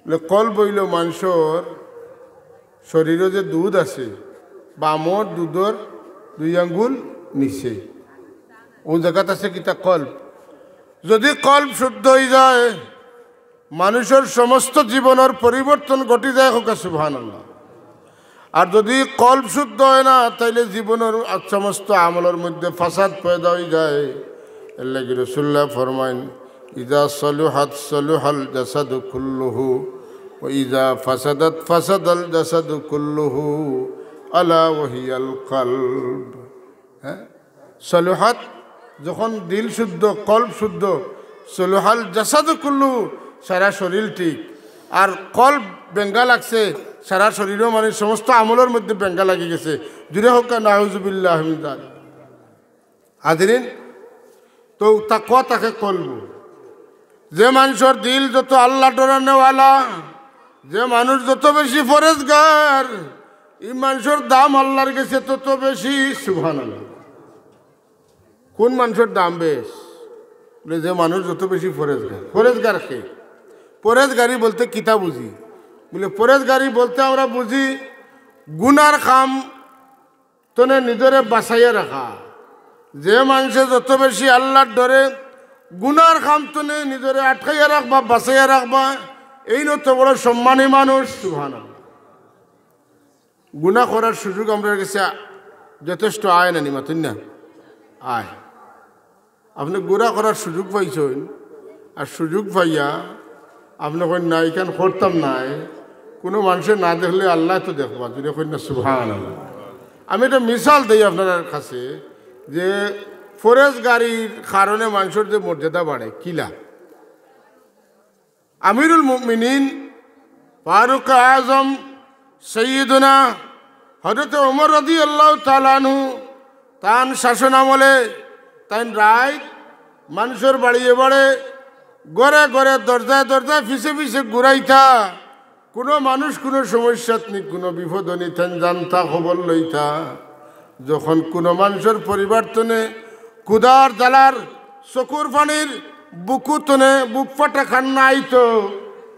বলে, কলব অইলো মানষর শরীরো যে দুধ আছে, বামর দুধর দুই আঙ্গুল নিচে, অউ জাগাত আছে কিতা? কলব। যুদি কলব শুদ্ধ অইযায়, মানষর সমস্ত জীবনর পরিবর্তন ঘটি যায়। কউক্কা সুবহানাল্লাহ। আর যুদি কলব শুদ্ধ অয় না, তাইলে জীবনর সমস্ত আমলর মধ্যে ফাসাদ পয়দা অইযায়। এরলাগি রাসুলুল্লায় ফরমাইন, "ইযা সালুহাত সালুহাল জাসাদু কুল্লুহু, ওয়া ইযা ফাসাদাত ফাসাদাল জাসাদু কুল্লুহু, আলা ওয়া হিয়াল কলব।" হ্যাঁ? সলুহাত, যখন দিল শুদ্ধ, কলব শুদ্ধ, সলুহাল জাসাদু কুল্লু, সারা শরীর ঠিক। আর কলব বেঙ্গা লাগছে, সারা শরীরও মানে সমস্ত আমলর মধ্যে বেঙ্গা লাগি গেছে। জুরে কউক্কা, নাউজুবিল্লাহ মিন যালিক। হাজিরিন, তো তাকওয়া থাকে কলব। যে মানষর দিল যত আল্লাহ ডরানেওয়ালা, যে মানুষ যত বেশি পরেজগার, ই মানষর দাম আল্লার গেছে তত বেশি। সুবহানাল্লাহ। কোন মানুষর দাম বেশ? বলে, যে মানুষ যত বেশি পরেজগার। পরেজগার কে? পরেজগারি বলতে কিতা বুঝি? বলে, পরেজগারি বলতে আমরা বুঝি গুনার কাম তনে নিজরে বাঁচাইয়া রাখা। যে মানষে যত বেশি আল্লার ডরে গুনার কাম তনে নিজরে আটকাইয়া রাখবা, বাঁচাইয়া রাখবা, এইন অত বড় সম্মানী মানুষ। সুবহানাল্লাহ। গুনা করার সুযোগ আমরার গেছে যথেষ্ট আয় না নি, মাতুন না? আয়। আপনে গুনা করার সুযোগ পাইছইন, আর সুযোগ পাইয়া আপনে কইন, "না, ইখান করতাম নায়।" কুনু মানষে না দেখলে আল্লায় তো দেখবা, জুরে কইন না, সুবহানাল্লাহ। আমি একটা মিসাল দেই আপনারার কাছে যে পরেজগারির কারণে মানষর যে মর্যাদা বাড়ে, কিলা। আমিরুল মুমিনিন, ফারুক আজম, সৈয়দনা হযরত ওমর রাদিয়াল্লাহু তাআলা আনহু, তান শাসন আমলে তাইন রাইত মানষর বাড়িয়ে বাড়ে, ঘরে ঘরে, দরজায় দরজায়, পিছে পিছে ঘুরাইতা। কুনু মানুষ কুনু সমস্যাত নি, কুনু বিপদ নি, তাইন জানতা, খবর লইতা। যখন কুনু মানষর পরিবার তনে ক্ষুধার জ্বালার চকুর পানির বুকু তনে বুক ফাটা কান্না আইতো,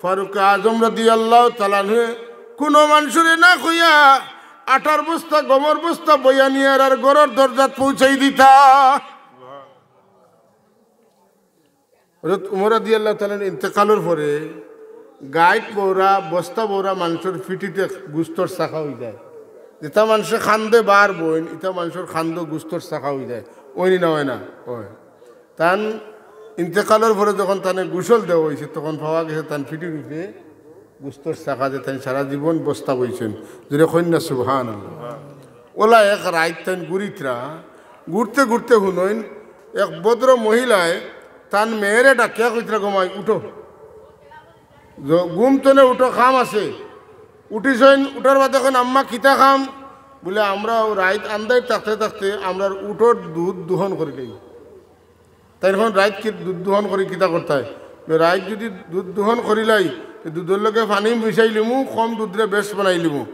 ফারুক আজম রাদিয়াল্লাহু তাআলা আনহু কুনু মানষরে না কইয়া আটার বস্তা, গমর বস্তা বইয়া নিয়া আর ঘরর দরজাত পৌঁছাই দিতা। হযরত উমর রাদিয়াল্লাহু তাআলা আনহুর ইন্তেকালর পরে গাইট বওরা, বস্তা বওরা মানষর পিঠিতে গুস্তর চাকা অইযায়। যেতা মানষে কান্দে বার বইন, ইতা মানষর কান্দো গুস্তর চাকা অইযায়। অয় নি না অয় না? অয়। তান ইন্তেকালর পরে যখন তানে গোসল দেওয়া অইছে, তখন পাওয়া গেছে তান পিঠির উপরে গুস্তর চাকা, যে তাইন সারা জীবন বস্তা বইছইন। জুরে কইন না, সুবহানাল্লাহ। অলা এক রাইত তাইন ঘুরিত্রা, ঘুরতে ঘুরতে হুনইন, এক ভদ্র মহিলায় তান মেয়েরে ডাকিয়া কইত্রা, "গো মাই, উঠো, জ-, ঘুম তনে উঠো, কাম আছে।" উঠিছইন, উঠার বাদে কইন, "আম্মা, কিতা কাম?" বলে, "আমরা অউ রাইত আন্দাইর থাকতে থাকতে আমরার উটর দুধ দুহন করিলাই।" তাইন কইন, "রাইত কি দুধ দুহন করি কিতা করতায়?" বলে, "রাইত যুদি দুধ দুহন করিলাই, তে দুধর লগে পানি মিশাইলিমু, কম দুধরে বেশ বানাইলিমু।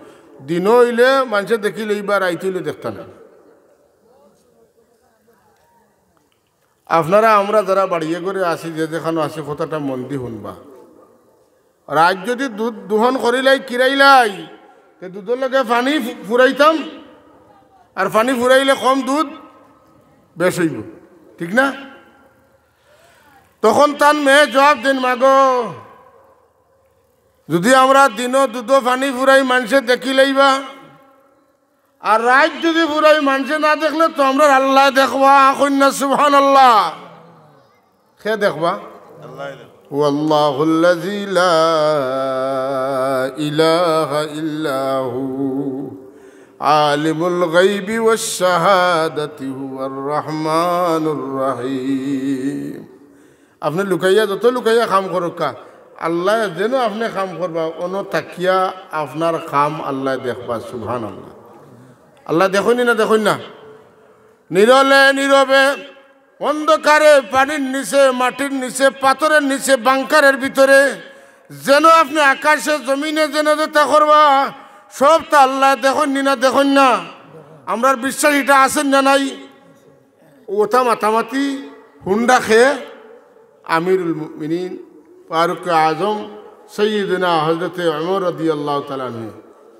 দিনো অইলে মানষে দেখিলাইবা, রাইত অইলে দেখতা না।" আপনারা আমরা যারা বাড়িয়ে ঘরে আছি, যে যেখানো আছি, কথাটা মন দি হুনবা। রাইত যুদি দুধ দুহন করিলাই, কিরাইলাই, তে দুধর লগে পানি ফু-, ফুরাইতাম, আর পানি ফুরাইলে কম দুধ বেশ অইবো, ঠিক না? তখন তান মেয়ে জুয়াব দেইন, "মাগো, যুদি আমরা দিনো দুধো পানি ফুরাই মানষে দেখিলাইবা, আর রাইত যুদি ফুরাই মানষে না দেখলে তো আমরার আল্লায় দেখবা।" কইন না, সুবহানাল্লাহ। কে দেখবা? আল্লায় দেখবা। هو الله الذي لا إله إلا هو عالم الغيب والشهادة هو الرحمن الرحيم. আপনে লুকাইয়া, যত লুকাইয়া কাম করউক্কা, আল্লায় যেন আপনে কাম করবা, অনো থাকিয়া আপনার কাম আল্লায় দেখবা। সুবহানাল্লাহ। আল্লায় দেখইন নি না, দেখইন না? নিরলে নীরবে, অন্ধকারে, পানির নিচে, মাটির নিচে, পাথরের নিচে, বাংকারের ভিতরে, যেন আপনে আকাশে জমিনে যেন যেতা করবা, সবতা আল্লায় দেখইন নি না, দেখইন না? আমরার বিশ্বাস ইটা আছে না নাই? অতা মাতামাতি হুনরা কে? আমিরুল মুমিনিন, ফারুক আজম, সৈয়দনা হযরতে ওমর রাদিয়াল্লাহু তাআলা আনহু।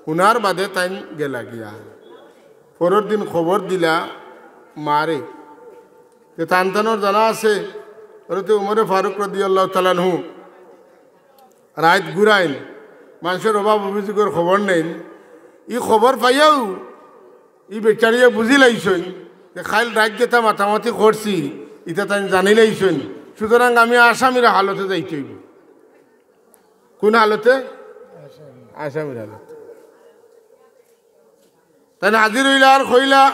হুনার বাদে তাইন গেলা গিয়া। পরর দিন খবর দিলা মারে। তে তান তানর জানা আছে, হযরতে উমরে ফারুক রাদিয়াল্লাহু তাআলা আনহু রাইত ঘুরাইন, মানষর অভাব অভিযোগর খবর নেইন। ই খবর পাইয়াউ ই বেচারিয়ে বুঝিলাইছইন যে কাইল রাইত যেতা মাতামাতি করছি, ইতা তাইন জানিলাইছইন। সুতরাং আমি আসামির হালতে যাইতে অইবো। কোন হালতে? আসামির হালতে। তাইন হাজির অইলা আর কইলা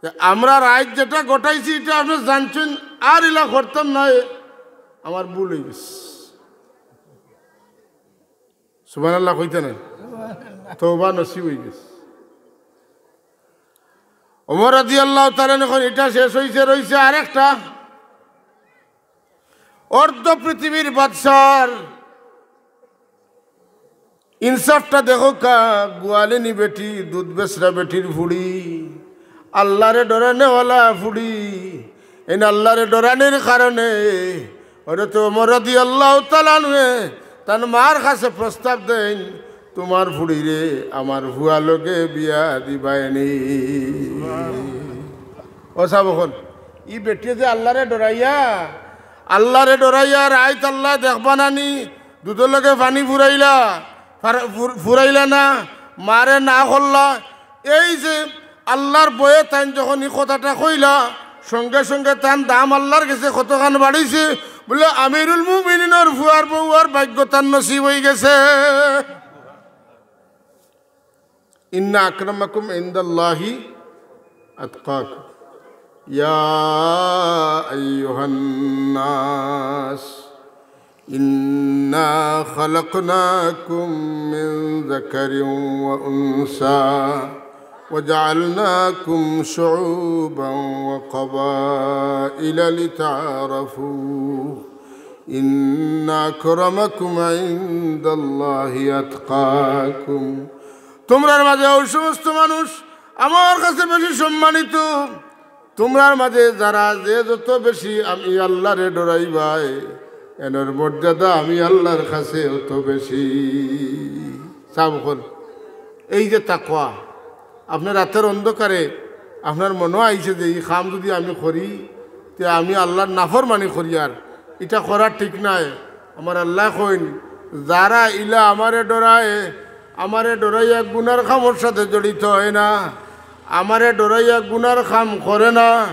যে, "আমরা রাইত যেতা ঘটাইছি, ইটা আপনে জানছইন, আর ইলা করতাম নায়, আমার ভুল অইগেছে।" সুবহানাল্লাহ কইতা নায়? তওবা নসিব অইগেছে। ওমর রাদিয়াল্লাহু তাআলা আনহু কইন, "ইটা শেষ অইছে, রইছে আরেকটা।" অর্ধ পৃথিবীর বাদশার ইনসাফটা দেখউক্কা, গোয়ালিনী বেটি, দুধ বেচরা বেটির ফুড়ি, আল্লারে ডরানেওয়ালা ফুড়ি, এইন আল্লারে ডরানির কারণে হযরত ওমর রাদিয়াল্লাহু তাআলা আনহুয়ে তান মার কাছে প্রস্তাব দেইন, "তুমার ফুড়িরে আমার ফুয়ার লগে বিয়া দিবায়নি।" ও সাব অকল, ই বেটিয়ে যে আল্লারে ডরাইয়া, আল্লারে ডরাইয়া রাইত আল্লায় দেখবা নানি, দুধর লগে পানি ফুরাইলা, ফার-, ফুর-, ফুরাইলা না, মারে না করলা, এই যে আল্লার ভয়ে তাইন যখন ই কথাটা কইলা, সঙ্গে সঙ্গে তান দাম আল্লার গেছে কতখান বাড়িছে, বুলে, "আমিরুল মুমিনিনর ফুয়ার বউয়ার ভাগ্য তান নসিব অইগেছে।" إن أكرمكم عند الله أتقاكم. يا أيها الناس إنا خلقناكم من ذكر وأنثى وجعلناكم شعوبا وقبائل لتعارفوا إن أكرمكم عند الله أتقاكم. তুমরার মাঝে ওই সমস্ত মানুষ আমার কাছে বেশি সম্মানিত। তুমরার মাঝে যারা যে যত বেশি আমি আল্লারে ডরাইবায়, এনর মর্যাদা আমি আল্লার কাছে অত বেশি। সাব অকল, এই যে তাকওয়া, আপনে রাতের অন্ধকারে আপনার মনো আইছে যে ই কাম যুদি আমি করি, তে আমি আল্লার নাফরমানি করিয়ার, ইটা করা ঠিক নায়। আমার আল্লায় কইন, "যারা ইলা আমারে ডরায়, আমারে ডরাইয়া গুনার কামর সাথে জড়িত অয় না, আমারে ডরাইয়া গুনার কাম করে না,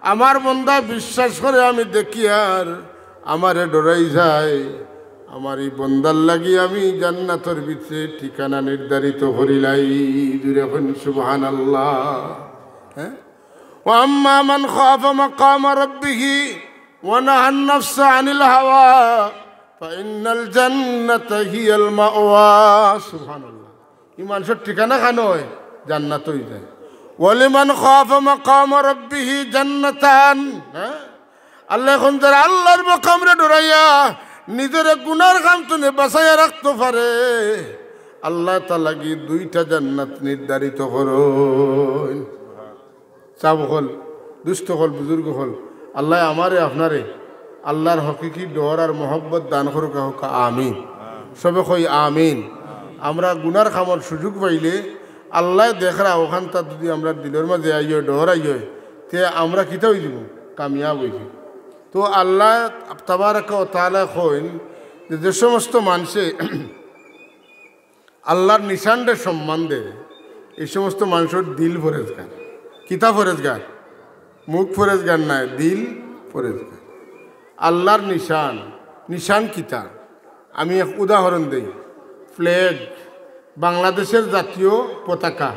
আমার বন্দা বিশ্বাস করে আমি দেখিয়ার, আমারে ডরাই যায়, আমার ই বন্দার লাগি আমি জান্নাতর ভিতরে ঠিকানা নির্ধারিত করিলাই।" জুরে কইন সুবহানাল্লাহ। হ্যাঁ? وأما من خاف مقام ربه ونهى النفس عن الهوى فإن الجنة هي المأوى. সুবহানাল্লাহ। ই মানষর ঠিকানা খানো অয়, জান্নাত অই যায়। ولمن خاف مقام ربه جنتان. হ্যাঁ, আল্লায় কইন যারা আল্লার মকামরে ডরাইয়া নিজরে গুনার কাম তুনে বাঁচাইয়া রাখতো পারে, আল্লায় তার লাগি দুইটা জান্নাত নির্ধারিত করইন। সাব অকল, দুস্ত অকল, বুজুর্গ অকল, আল্লায় আমারে আপনারে আল্লার হকিকি ডর আর মহব্বত দান করুকা, কউকা আমিন। সবে কই আমিন। আমরা গুনার কামর সুযোগ পাইলে আল্লায় দেখরা অখানতা যুদি আমরার দিলর মাঝে আইয়, ডর আইয়, তে আমরা কিতা অইযিমু? কামিয়াব অইযিমু। তো আল্লায় তাবারাকা ওয়া তাআলায় কইন যে, যে সমস্ত মানষে আল্লার নিশানরে সম্মান দেয়, এই সমস্ত মানষর দিল পরেজগার। কিতা পরেজগার? মুখ পরেজগার নায়, দিল পরেজগার। আল্লার নিশান, নিশান কিতা? আমি এক উদাহরণ দেই। ফ্ল্যাগ, বাংলাদেশর জাতীয় পতাকা,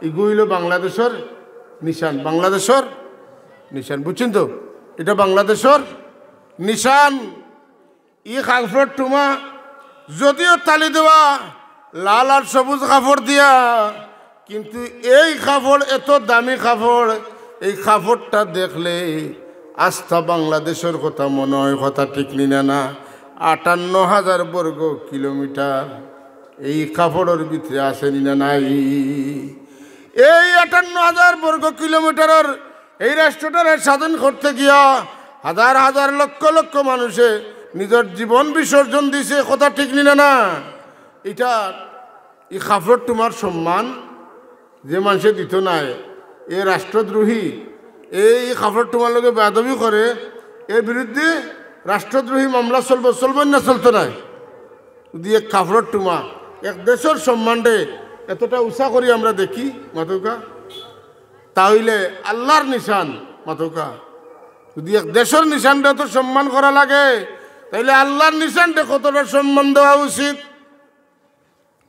ইগু অইলো বাংলাদেশর নিশান, বাংলাদেশর নিশান। বুঝছইন তো? ইটা বাংলাদেশর নিশান। ই কাপড়র টুমা যদিও তালি দেওয়া লাল আর সবুজ কাপড় দিয়া, কিন্তু এই কাপড় এত দামি কাপড়, এই কাপড়টা দেখলে আস্তা বাংলাদেশর কথা মনো অয়, কথা ঠিক নি না? না, আটান্ন হাজার বর্গ কিলোমিটার এই কাপড়র ভিতরে আছে নি না নাই? এই আটান্ন হাজার বর্গ কিলোমিটারর এই রাষ্ট্রটারে স্বাধীন করতে গিয়া হাজার হাজার লক্ষ লক্ষ মানুষে নিজর জীবন বিসর্জন দিছে, কথা ঠিক নি না? না, ইটা ই কাপড়র টুমার সম্মান যে মানষে দিতো নায়, এ রাষ্ট্রদ্রোহী, এই কাপড়র টুমার লগে বেয়াদবি করে, এর বিরুদ্ধে রাষ্ট্রদ্রোহী মামলা চলবো, চলবো না চলতো নায়? যুদি এক কাপড়র টুমা এক দেশর সম্মানরে এতটা উচা করি আমরা দেখি, মাতউক্কা, তা অইলে আল্লার নিশান, মাতউক্কা, যুদি এক দেশর নিশানরে অত সম্মান করা লাগে, তাইলে আল্লার নিশানরে কতটা সম্মান দেওয়া উচিত?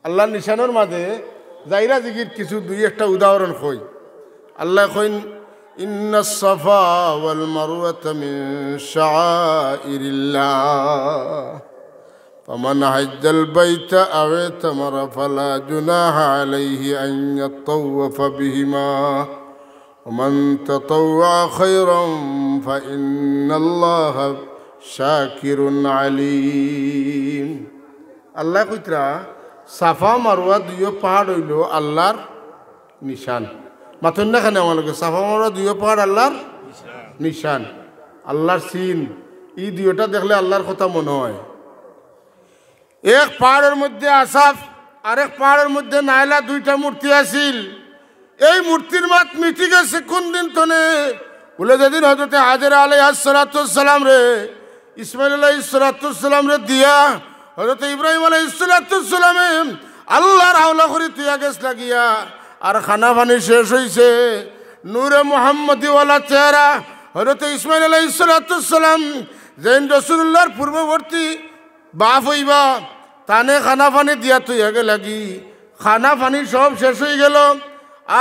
আল্লার নিশানর মাঝে যাইরা জিগির কিছু দুই একটা উদাহরণ কই। আল্লায় কইন, "إن الصفا والمروة من شعائر الله فمن حج البيت أو اعتمر فلا جناح عليه أن يطوف بهما ومن تطوع خيرا فإن الله شاكر عليم।" আল্লায় কইতরা, সাফা মারওয়া দুইও পাহাড় অইলো আল্লার নিশান। মাতইন না কেনে আমার লগে? সাফা মারওয়া দুইও পাহাড় আল্লাহর নিশান, আল্লাহর চিন। ই দুইওটা দেখলে আল্লাহর কথা মনো অয়। এক পাহাড়র মধ্যে আসাফ, আরেক পাহাড়র মধ্যে নায়লা, দুইটা মূর্তি আছিল। এই মূর্তির মাত মিটি গেছে কুন দিন তনে? বুলে যেদিন হজরতে হাজেরা আলাইহাস সালাতু ওয়াস সালামরে, ইসমাইল আলাইহিস সালাতু ওয়াস সালামরে দিয়া হজরতে ইব্রাহিম আলাইহিস সালাতু ওয়াস সালামে আল্লাহর হাওলা করি থইয়া গেছলা গিয়া। আর খানা পানি শেষ অইছে। নূরে মুহাম্মদীওয়ালা চেহারা হজরতে ইসমাইল আলাইহিস সালাতু ওয়াস সালাম, যেইন রাসূলুল্লাহর পূর্ববর্তী বাপ অইবা, তানে খানা পানি দিয়া থইয়া গেলা গি। খানা পানি সব শেষ অইগেলো।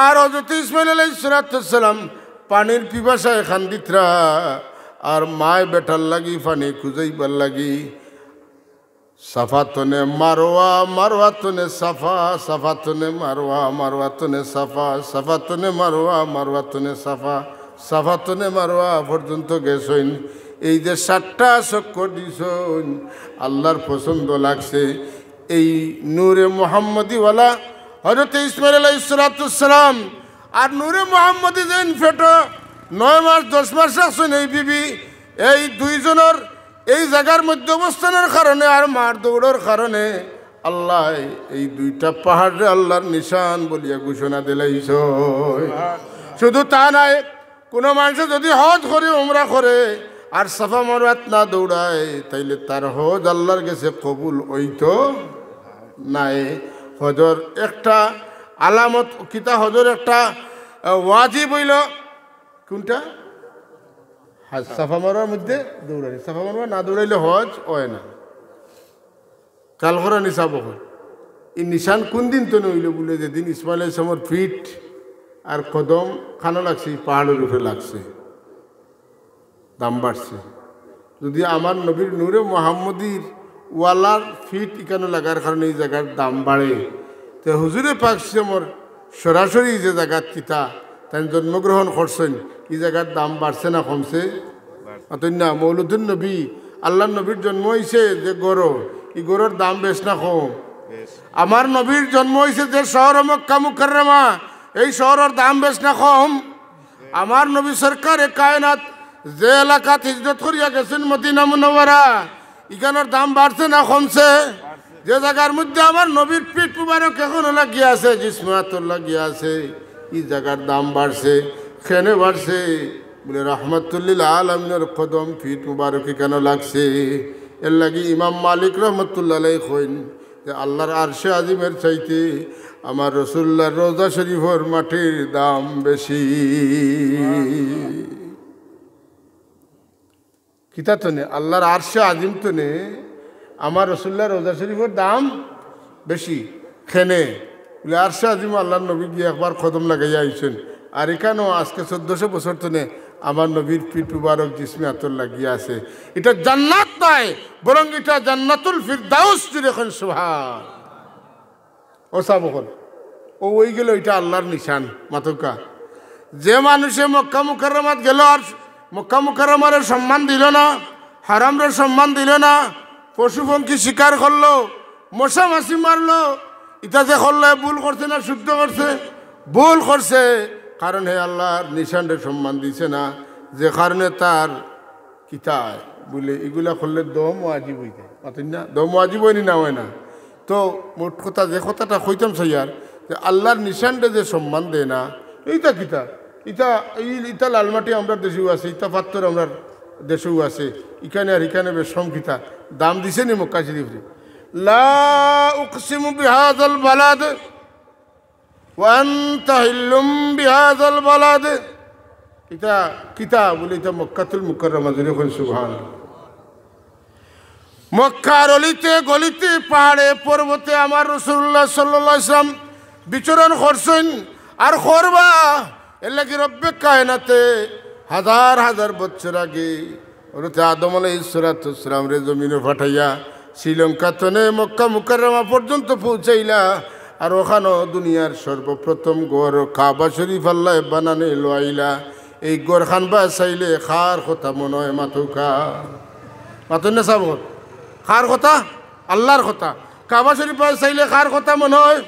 আর হজরতে ইসমাইল আলাইহিস সালাতু ওয়াস সালাম পানির পিপাসায় কান্দিত্রা, আর মায় বেটার লাগি পানি খুজাইবার লাগি। সাফা তনে মারওয়া, মারওয়া তনে সাফা, সাফা তনে মারওয়া, মারওয়া তনে সাফা, সাফা তনে মারওয়া, মারওয়া তনে সাফা, সাফা তনে মারওয়া পর্যন্ত গেছইন। এই যে সাতটা চক্কর দিছইন, আল্লাহর পছন্দ লাগছে। এই নূরে মুহাম্মদীওয়ালা হজরতে ইসমাইল আলাইহিস সালাতু ওয়াস সালাম আর নূরে মুহাম্মদী যেইন পেটো নয় মাস দশ মাস রাখছইন এই বিবি, এই দুইজনর এই জাগার মধ্যে অবস্থানর কারণে আর মার দৌড়র কারণে আল্লায় এই দুইটা পাহাড়রে আল্লাহর নিশান বলিয়া ঘোষণা দিলাইছইন। শুধু তা নায়, কুনু মানষে যুদি হজ করে, উমরা করে, আর সাফা মারওয়াত না দৌড়ায়, তাইলে তার হজ আল্লাহর গেছে কবুল অইতো নায়। হজর একটা আলামত কিতা? হজর একটা, আহ, ওয়াজিব অইলো কুনটা? হজ, সাফা মারওয়ার মধ্যে দৌড়ানি। সাফা মারওয়া না দৌড়াইলে হজ অয় না। খেয়াল করো নিশান অকল। ই নিশান কুন দিন তনে অইলো? বুলে যেদিন ইসমাইল আলাইহিস সালামর পিঠ আর কদম কানো লাগছে, ই পাহাড়র উপরে লাগছে, দাম বাড়ছে। যুদি আমার নবীর নূরে মুহাম্মদীর ওয়ালার পিঠ ইকানো লাগার কারণে ই জাগার দাম বাড়ে, তে হুজুরে পাক সাল্লাল্লাহু আলাইহি ওয়াসাল্লামর সরাসরি যে জাগাত কিতা তাইন জন্মগ্রহণ করছইন, ই জাগার দাম বাড়ছে না কমছে? মাতইন না, মৌলুদুন নবী, আল্লাহর নবীর জন্ম অইছে যে ঘরো, ই ঘরর দাম বেশ না কম? আমার নবীর জন্ম অইছে যে শহর মক্কা মুকাররমা, এই শহরর দাম বেশ না কম? আমার নবী সরকারে কায়নাত যে এলাকাত হিজরত করিয়া গেছইন মদিনা মুনাওয়ারা, ইখানর দাম বাড়ছে না কমছে? যে জাগার মধ্যে আমার নবীর পিঠ মুবারক এখনো লাগিয়া আছে, জিসমে আতর লাগিয়া আছে, ই জাগার দাম বাড়ছে। কেনে বাড়ছে? বুলে, রহমাতুল্লিল আলামিনর কদম পিঠ মুবারক ইখানো লাগছে। এরলাগি ইমাম মালিক রহমাতুল্লাহ আলাইহি কইন যে আল্লাহর আরশে আজিমর চাইতে আমার রাসূলুল্লাহর রওজা শরীফর মাটির দাম বেশি। কিতা তনে? আল্লাহর আরশে আজিম তনে আমার রাসূলুল্লাহর রওজা শরীফর দাম বেশি। কেনে? বুলে, আরশে আজিমো আল্লাহর নবী গিয়া একবার কদম লাগাইয়া আইছইন। আর ইখানো আজকে চৌদ্দশো বছর তনে আমার নবীর পিঠ মুবারক জিসমে আতর লাগিয়া আছে। ইটা জান্নাত নায়, বরং ইটা জান্নাতুল ফিরদাউস। জুরে কইন সুবহান। ও সাব অকল, অউ অইগেলো ইটা আল্লাহর নিশান। মাতউক্কা, যে মানষে মক্কা মুকাররমাত গেলো আর মক্কা মুকাররমারে সম্মান দিলো না, হারামরে সম্মান দিলো না, পশু পঙ্খি শিকার করলো, মশা মাছি মারলো, ইতা যে করলো, হে ভুল করছে না শুদ্ধ করছে? ভুল করছে, কারণ হে আল্লাহর নিশানরে সম্মান দিছে না, যে কারণে তার কিতা বুলে, ইগুলা করলে দম ওয়াজিব অইযায়। মাতইন না? দম ওয়াজিব অয়নি না অয় না? তো মোট কথা, যে কথাটা কইতাম চাইয়ার, যে আল্লাহর নিশানরে যে সম্মান দেয় না, ইতা কিতা? ইতা, ই, ইতা লালমাটি আমরার দেশেও আছে, ইতা পাত্থর আমরার দেশেও আছে, ইখানে আর ইখানে বেশ কম কিতা? দাম দিছে নি মক্কা শরীফরে? লা উকসিমু বিহাযাল বালাদ ওয়া আনতা হিল্লুম বিহাযাল বালাদ। ইতা কিতা বুলে? ইতা মক্কাতুল মুকাররমা। জুরে কইন সুবহান। মক্কার অলিতে গলিতে, পাহাড়ে পর্বতে আমার রাসূলুল্লাহ সাল্লাল্লাহু আলাইহি ওয়াসাল্লাম বিচরণ করছইন আর করবা। এরলাগি রব্বে কায়নাতে হাজার হাজার বছর আগে হযরতে আদম আলাইহিস সালাতু ওয়াস সালামরে জমিনো পাঠাইয়া শ্রীলঙ্কা তনে মক্কা মুকাররমা পর্যন্ত পৌঁছাইলা। আর অখানো দুনিয়ার সর্বপ্রথম ঘর কাবা শরীফ আল্লায় বানানি লইলা। এই ঘরখান বাছাইলে কার কথা মনো অয়? মাতউক্কা। মাতইন না সাব অকল। কার কথা? আল্লাহর কথা। কাবা শরীফ বাছাইলে কার কথা মনো অয়?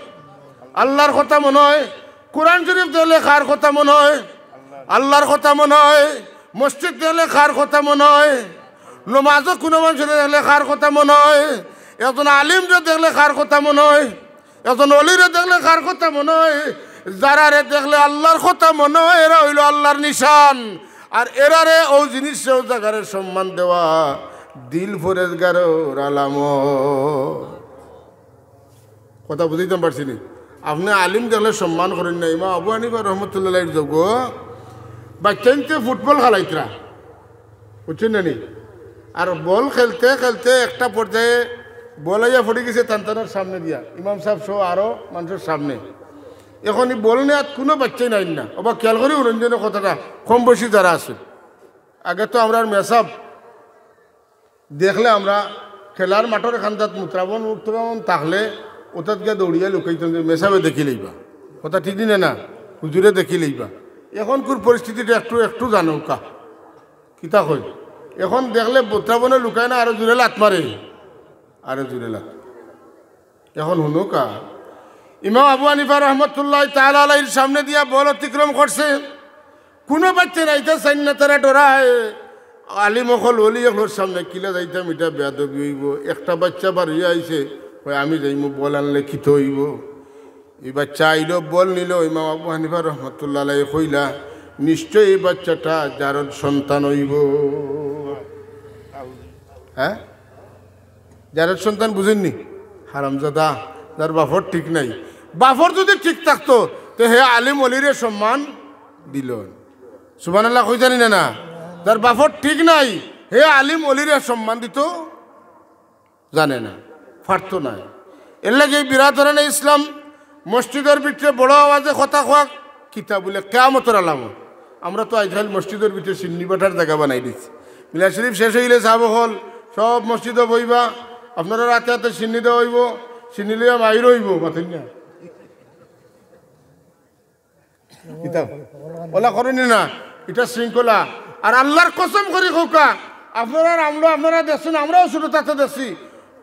আল্লাহর কথা মনো অয়। কোরআন শরীফ দেখলে কার কথা মনো অয়? আল্লার কথা মনো অয়। মসজিদ দেখলে কার কথা মনো অয়? নমাজো কুনু মানষরে দেখলে কার কথা মনো অয়? একজন আলিমরে দেখলে কার কথা মনো অয়? একজন অলিরে দেখলে কার কথা মনো অয়? যারারে দেখলে আল্লার কথা মনো অয়, এরা অইলো আল্লার নিশান। আর এরারে অউ জিনিসে অউ জাগারে সম্মান দেওয়া দিল পরেজগারর আলামত। কথা বুঝাইতাম পারছি নি? আপনে আলিম দেখলে সম্মান করইন না। ইমাম আবু হানিফা রহমতুল্লাহ আলাইহির যুগো বাইচ্চাইন্তে ফুটবল খেলাইতরা, বুঝছইন না নি? আর বল খেলতে খেলতে একটা পর্যায়ে বল আইয়া পড়ি গেছে তান তানর সামনে দিয়া, ইমাম সাব সহ আরো মানষর সামনে। এখন ই বল নেওয়াত কুনু বাইচ্চাইন আইন না। ওবা খেয়াল করি হুনইন যেন কথাটা, কম বয়সী যারা আছে, আগে তো আমরার মেসাব দেখলে আমরা খেলার মাঠর কান্দাত মুত্রাবন মুত্রাবন থাকলে ওটাত গিয়া দৌড়িয়া লুকাইতাম যে মেসাবে দেখি লইবা। কথা ঠিক নি না? হুজুরে দেখি লইবা। এখনকুর পরিস্থিতিটা একটু, একটু জানউক্কা। কিতা কই? এখন দেখলে মুত্রাবনে লুকায় না, আরো জোরে লাত মারে, আরো জোরে লাত। এখন হুনউক্কা, ইমাম আবু হানিফা রহমতুল্লাহ তাআলা আলাইহির সামনে দিয়া বল অতিক্রম করছে, কুনু বাইচ্চাইন আইতা চাইন না, তারা ডরায়। আলিম অকল, অলি অকলর সামনে কিলা যাইতাম, ইটা বেয়াদবি অইবো। একটা বাইচ্চা বার অইয়া আইছে, কয়, "আমি যাইমু, বল আনলে কিতা অইবো?" ই বাইচ্চা আইলো, বল নিলো, ইমাম আবু হানিফা রহমতুল্লাহ আলাইহি কইলা, "নিশ্চয় ই বাইচ্চাটা জারদ সন্তান অইবো।" হ্যাঁ? জারদ সন্তান বুঝইন নি? হারামজাদা, যার বাপর ঠিক নাই। বাপর যুদি ঠিক থাকতো, তে হে আলিম অলিরে সম্মান দিলো। সুবহানাল্লাহ কইতা নি না, না? যার বাপর ঠিক নাই, হে আলিম অলিরে সম্মান দিতো জানে না, পারতো নায়। এরলাগি বিরাদরানে ইসলাম, মসজিদর ভিতরে বড় আওয়াজে কথা কওয়া কিতা বুলে? কিয়ামতর আলামত। আমরা তো আইজকাইল মসজিদর ভিতরে শিন্নি বাটার জাগা বানাই দিছি। মিলাদ শরীফ শেষ অইলে সাব অকল সব মসজিদো বইবা, আপনারা আতে আতে শিন্নি দেওয়া অইবো, শিন্নি লইয়া মাইর অইবো, মাতইন না। কিতা? অলা করইন নি না, ইটা শৃঙ্খলা। আর আল্লার কসম করি কউক্কা, আপনারার আমলো আপনারা দেখছইন, আমরাও ছুটো থাকতে দেখছি,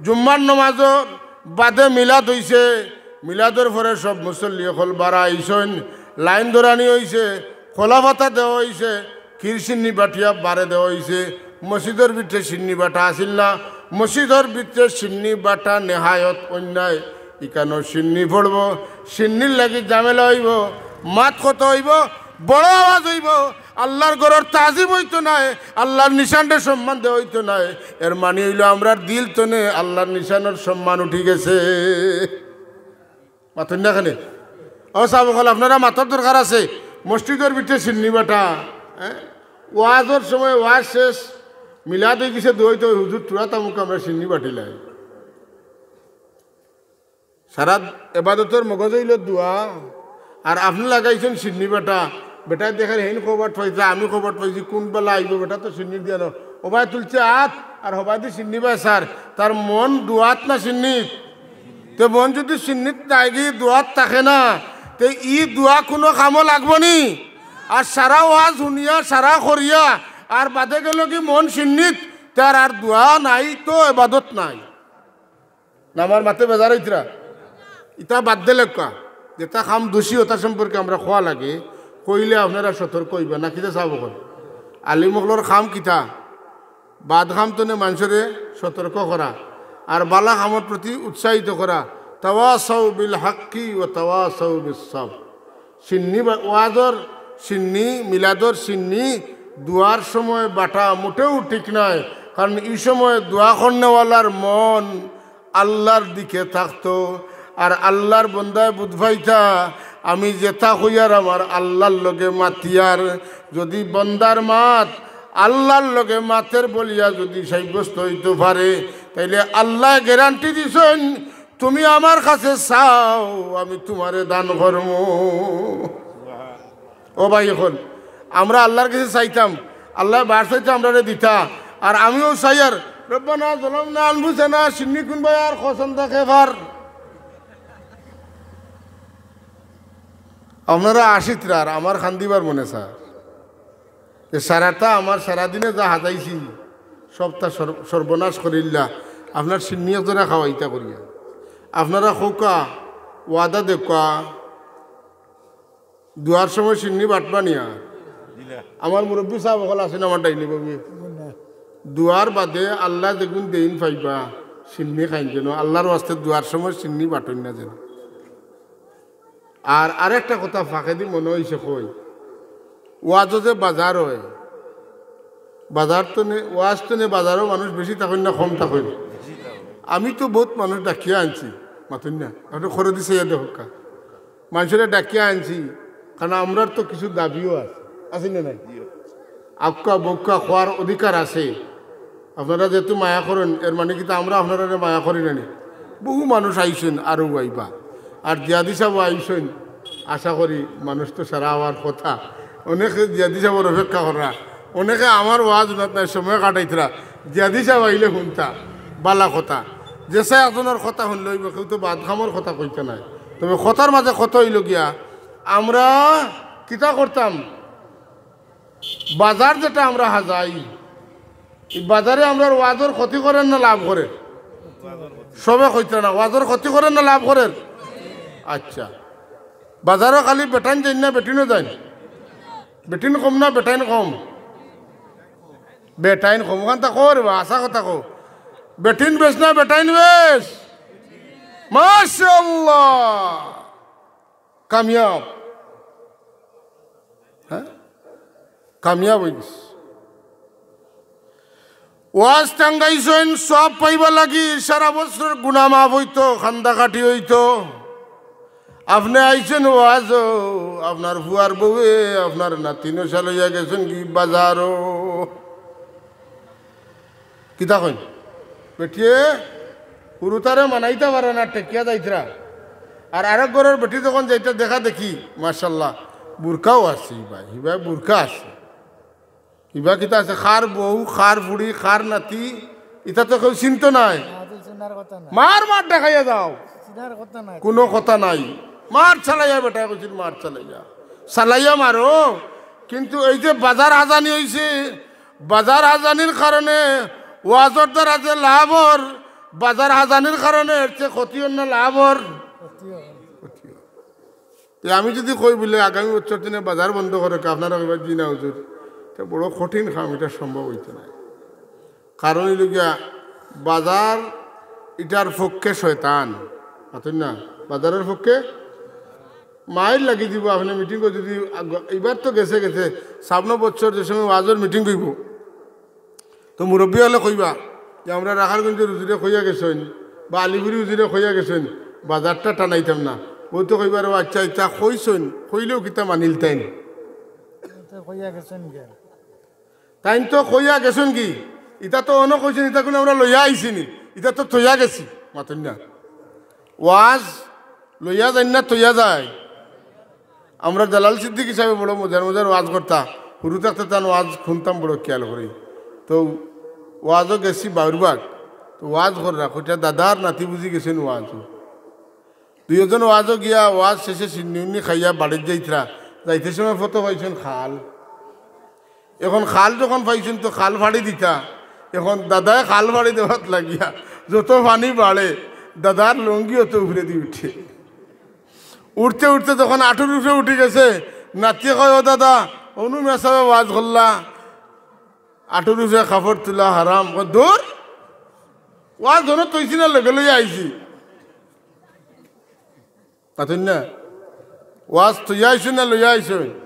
জুম্মার নমাজর বাদে মিলাদ অইছে, মিলাদর পরে সব মুসল্লি অকল বারা আইছইন, লাইন ধরানি অইছে, কলা পাতা দেওয়া অইছে, ক্ষীর শিন্নি বাটিয়া বারে দেওয়া অইছে। মসজিদর ভিতরে শিন্নি বাটা আছিল না, মসজিদর ভিতরে শিন্নি বাটা নেহায়ত অন্যায়। ইকানো শিন্নি পড়বো, শিন্নির লাগি ঝামেলা অইবো, মাত কথা অইবো, বড় আওয়াজ অইবো, আল্লার ঘরর তাজিম অইতো নায়, আল্লার নিশানরে সম্মান দেওয়া অইতো নায়। এর মানি অইলো আমরার দিল তনে আল্লার নিশানর সম্মান উঠি গেছে। মাতইন না কেনে? ও সাব অকল, আপনারা মাতার দরকার আছে। মসজিদর ভিতরে শিন্নি বাটা, হ্যাঁ? ওয়াজর সময় ওয়াজ শেষ, মিলাদ অই গেছে, দোয়াইতে অয়, "হুজুর, থুড়া থামউক্কা, আমরা শিন্নি বাটিলাই।" সারা এবাদতর মগজ অইলো দোয়া, আর আপনে লাগাইছইন শিন্নি বাটা। বেটায় দেখের হেইন খবর পাইছে, আমি খবর পাইছি, কুন বেলা আইবো, বেটা তো শিন্নির দিয়া না। ওবায় তুলছে আত, আর হবায়দি শিন্নি বায় সার। তার মন দোয়াত না শিন্নিত? তে মন যুদি শিন্নিত নায়গি, দোয়াত থাকে না, তে ই দোয়া কুনু কামো লাগবো নি? আর সারা ওয়াজ হুনিয়া, সারা করিয়া, আর বাদে গেলোগি মন শিন্নিত, তার আর দোয়া নাই তো এবাদত নাই। না, আমার মাতে বেজার অইতরা। ইতা বাদ দিলাউক্কা। যেটা কাম দোষী, ওটা সম্পর্কে আমরা কওয়া লাগে, কইলে আপনারা সতর্ক অইবা না, কিতা সাব অকল? আলিম অকলর কাম কিতা? বাদ কাম তনে মানষরে সতর্ক করা, আর বালা কামর প্রতি উৎসাহিত করা। তাওয়াসাউ বিল হাক্কি ওয়া তাওয়াসাউ বিস সাবর। শিন্নি বা-, ওয়াজর শিন্নি, মিলাদর শিন্নি, দোয়ার সময় বাটা মোটেও ঠিক নায়, কারণ ই সময় দোয়া করনেওয়ালার মন আল্লার দিকে থাকতো। আর আল্লার বন্দায় বুঝ পাইতা, আমি যেটা কইয়ার আমার আল্লার লগে মাতিয়ার। যুদি বন্দার মাত আল্লার লগে মাতের বলিয়া যুদি সাব্যস্ত অইতো পারে, তাইলে আল্লায় গ্যারান্টি দিছইন, "তুমি আমার কাছে চাও, আমি তুমারে দান করমু।" ও ভাই, অখন আমরা আল্লার কাছে চাইতাম, আল্লায় বার চাইতে আমরারে দিতা। আর আমিও চাইয়ার, "রব্বানা যালামনা আনফুসানা", শিন্নি কুনবায় আর কসম দেখে পার। আপনারা আশিত্রার, আমার কান্দিবার মনে চায়। যে সারাটা আমার সারাদিনে যা হাজাইছি, সবটা সর-, সর্বনাশ করিল্লা। আপনার শিন্নি একজোড়া খাওয়াইতা করিয়া। আপনারা কউক্কা, ওয়াদা দেউক্কা, দোয়ার সময় শিন্নি বাটবা নিয়া। আমার মুরব্বী সাহেব অকল আছইন আমার ডাইনে বামে। দোয়ার বাদে আল্লায় যেগুন দেইন পাইবা, শিন্নি খাইন যেন, আল্লার ওয়াস্তে দোয়ার সময় শিন্নি বাটইন না যেন। আর আরেকটা কথা ফাঁকেদি মনো অইছে কই, ওয়াজো যে বাজার অয়, বাজার তো নে, ওয়াজ তো নে, বাজারো মানুষ বেশি থাকইন না কম থাকইন? আমি তো বউত মানুষ ডাকিয়া আনছি, মাতইন না, একটু খরচ দিছে ইয়া দেখউক্কা। মানষরে ডাকিয়া আনছি, কারণ আমরার তো কিছু দাবিও আছে, আছে না নাই? আউক্কা বউক্কা কওয়ার অধিকার আছে। আপনারা যেহেতু মায়া করইন, এর মানে কিতা আমরা আপনারারে মায়া করি না নি? বহু মানুষ আইছইন, আরও আইবা। আর জিয়াদি সাহেব আইছইন, আশা করি মানুষ তো সারা অওয়ার কথা। অনেকে জিয়াদি সাহেবর অপেক্ষা কররা, অনেকে আমার ওয়াজ হুনাত নায়, সময় কাটাইতরা। জিয়াদি সাহেব আইলে হুনতা, বালা কথা। যেছা একজনর কথা হুনলে অইবো, কেউ তো বাদ কামর কথা কইতা নায়। তবে কথার মাঝে কথা অইলো গিয়া, আমরা কিতা করতাম, বাজার যেটা আমরা হাজাই, ই বাজারে আমরার ওয়াজর ক্ষতি করের না লাভ করের? সবে কইতরা না, ওয়াজর ক্ষতি করের না লাভ করের? আচ্ছা, বাজারো খালি বেটাইন যাইন না, বেটিনও যাইন? বেটিন কম না বেটাইন কম? বেটাইন কম। অখানতা কও রে বা, হাছা কথা কও। বেটিন বেশ না বেটাইন বেশ? মাশাআল্লাহ, কামিয়াব। হ্যাঁ, কামিয়াব অইগেছে। ওয়াজ টাঙ্গাইছইন সওয়াব পাইবার লাগি, সারা বছরর গুনা মাফ অইতো, কান্দা কাটি অইতো। আপনে আইছইন ওয়াজো, আপনার ফুয়ার বউয়ে, আপনার নাতিন অকল লইয়া গেছইন গি বাজারো। কিতা কইন? বেটিয়ে হুরুতারে মানাইতা পারে না, ঠেকিয়া যাইতরা। আর আরেক ঘরর বেটি যখন যাইতরা দেখা দেখি, মাশাআল্লাহ, বুরকাও আছে ইবায়, ইবায় বুরকা আছে। ইবায় কিতা আছে? কার বউ, কার ফুড়ি, কার নাতি, ইতা তো কেউ চিনতো নায়। না, তো চিনার কথা না। মার মার দেখাইয়া যাও। চিনার কথা না। কুনু কথা নাই। মার চালাইয়া বেটায় কইছিল, মার চালাইয়া। চালাইয়া মারো। কিন্তু এই যে বাজার হাজানি অইছে, বাজার হাজানির কারণে ওয়াজর দ্বারা যে লাভ অর, বাজার হাজানির কারণে এর চেয়ে ক্ষতি অর না লাভ অর? ক্ষতি অর। ক্ষতি অর। তে আমি যুদি কই বুলে আগামী বছর থনে বাজার বন্ধ করউক্কা, আপনারা কইবা, "জি না হুজুর।" তে বড় কঠিন কাম, ইটা সম্ভব অইতো নায়। কারণ অইলো গিয়া, বাজার ইটার পক্ষে শয়তান, মাতইন না, বাজারর পক্ষে মাইর লাগি দিবো। আপনে মিটিংও যুদি আগ-, ইবার তো গেছে গেছে, সামনো বছর যে সময় ওয়াজর মিটিং অইবো, তো মুরব্বি অকলে কইবা যে, "আমরা রাখালগঞ্জর হুজুরে কইয়া গেছইন বা আলিপুরি হুজুরে কইয়া গেছইন, বাজারটা টানাইতাম না।" বউতে কইবা, "রে আচ্ছা, ইতা কইছইন, কইলেও কিতা মানিলতাইন?" তো কইয়া গেছইন গিয়া। তাইন তো কইয়া গেছইন গি, ইতা তো অনো কইছইন, ইতা কুনু আমরা লইয়া আইছি নি, ইতা তো থইয়া গেছি, মাতইন না। ওয়াজ লইয়া যাইন না, থইয়া যায়। আমরা জালাল সিদ্দিকী সাবে বড় মজার মজার ওয়াজ করতা, হুরু থাকতে তান ওয়াজ হুনতাম বড় খিয়াল করি। তো ওয়াজো গেছি বাউরবাগ, তো ওয়াজ কররা, কইতরা, "দাদার নাতি বুঝি গেছইন ওয়াজো।" দুইওজন ওয়াজো গিয়া, ওয়াজ শেষে শিন্নি উন্নি খাইয়া বাড়িত যাইতরা, যাইতে সময় পথো পাইছইন খাল। এখন খাল যখন পাইছইন তো খাল ফাড়ি দিতা, এখন দাদায় খাল ফাড়ি দেওয়াত লাগিয়া যত পানি বাড়ে, দাদার লুঙ্গি অত উপরেদি উঠে। উঠতে উঠতে যখন আটুর উপরে উঠি গেছে, নাতিয়ে কয়, "ও দাদা, অনো মেসাবে ওয়াজ করলা, আটুর উপরে কাপড় তুলা হারাম।" কয়, "দূর, ওয়াজ ধরো তৈছি না, লগে লইয়া আইছি।" মাতইন না? ওয়াজ থইয়া আইছইন না লইয়া আইছইন?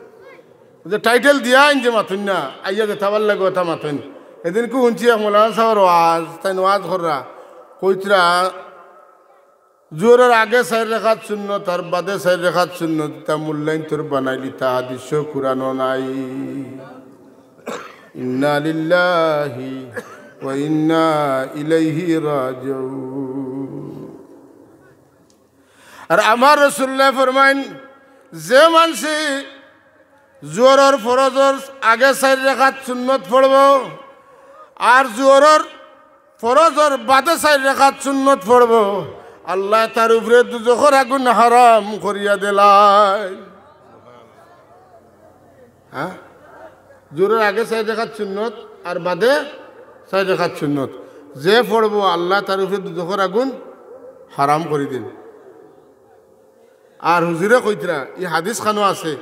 যে টাইটেল দিয়া আইন যে মাতইন না, আইয়া যে থাবার লাগে ওটা মাতইন। এদিন কু হুনছি এক মৌলানা সাবর ওয়াজ, তাইন ওয়াজ কররা, কইতরা, জোহরর আগে চাইর রেখাত সুন্নত আর বাদে চাইর রেখাত সুন্নত, ইতা মূল্যায়ন তোর বানাইলি, তা হাদিসো কুরআনো নাই। ইন্না লিল্লাহি ওয়া ইন্না ইলাইহি রাজিউন। আর আমার রাসুলুল্লায় ফরমাইন, যে মানষে জোহরর ফরজর আগে চাইর রেখাত সুন্নত পড়বো আর জোহরর ফরজর বাদে চাইর রেখাত সুন্নত পড়বো, আল্লায় তার উপরে দুজখর আগুন হারাম করিয়া দিলাইন। হ্যাঁ, জোহরর আগে চাইর রেখাত সুন্নত আর বাদে চাইর রেখাত সুন্নত যে পড়বো, আল্লায় তার উপরে দুজখর আগুন হারাম করি দিন। আর হুজুরে কইতরা, ই হাদিস খানো আছে,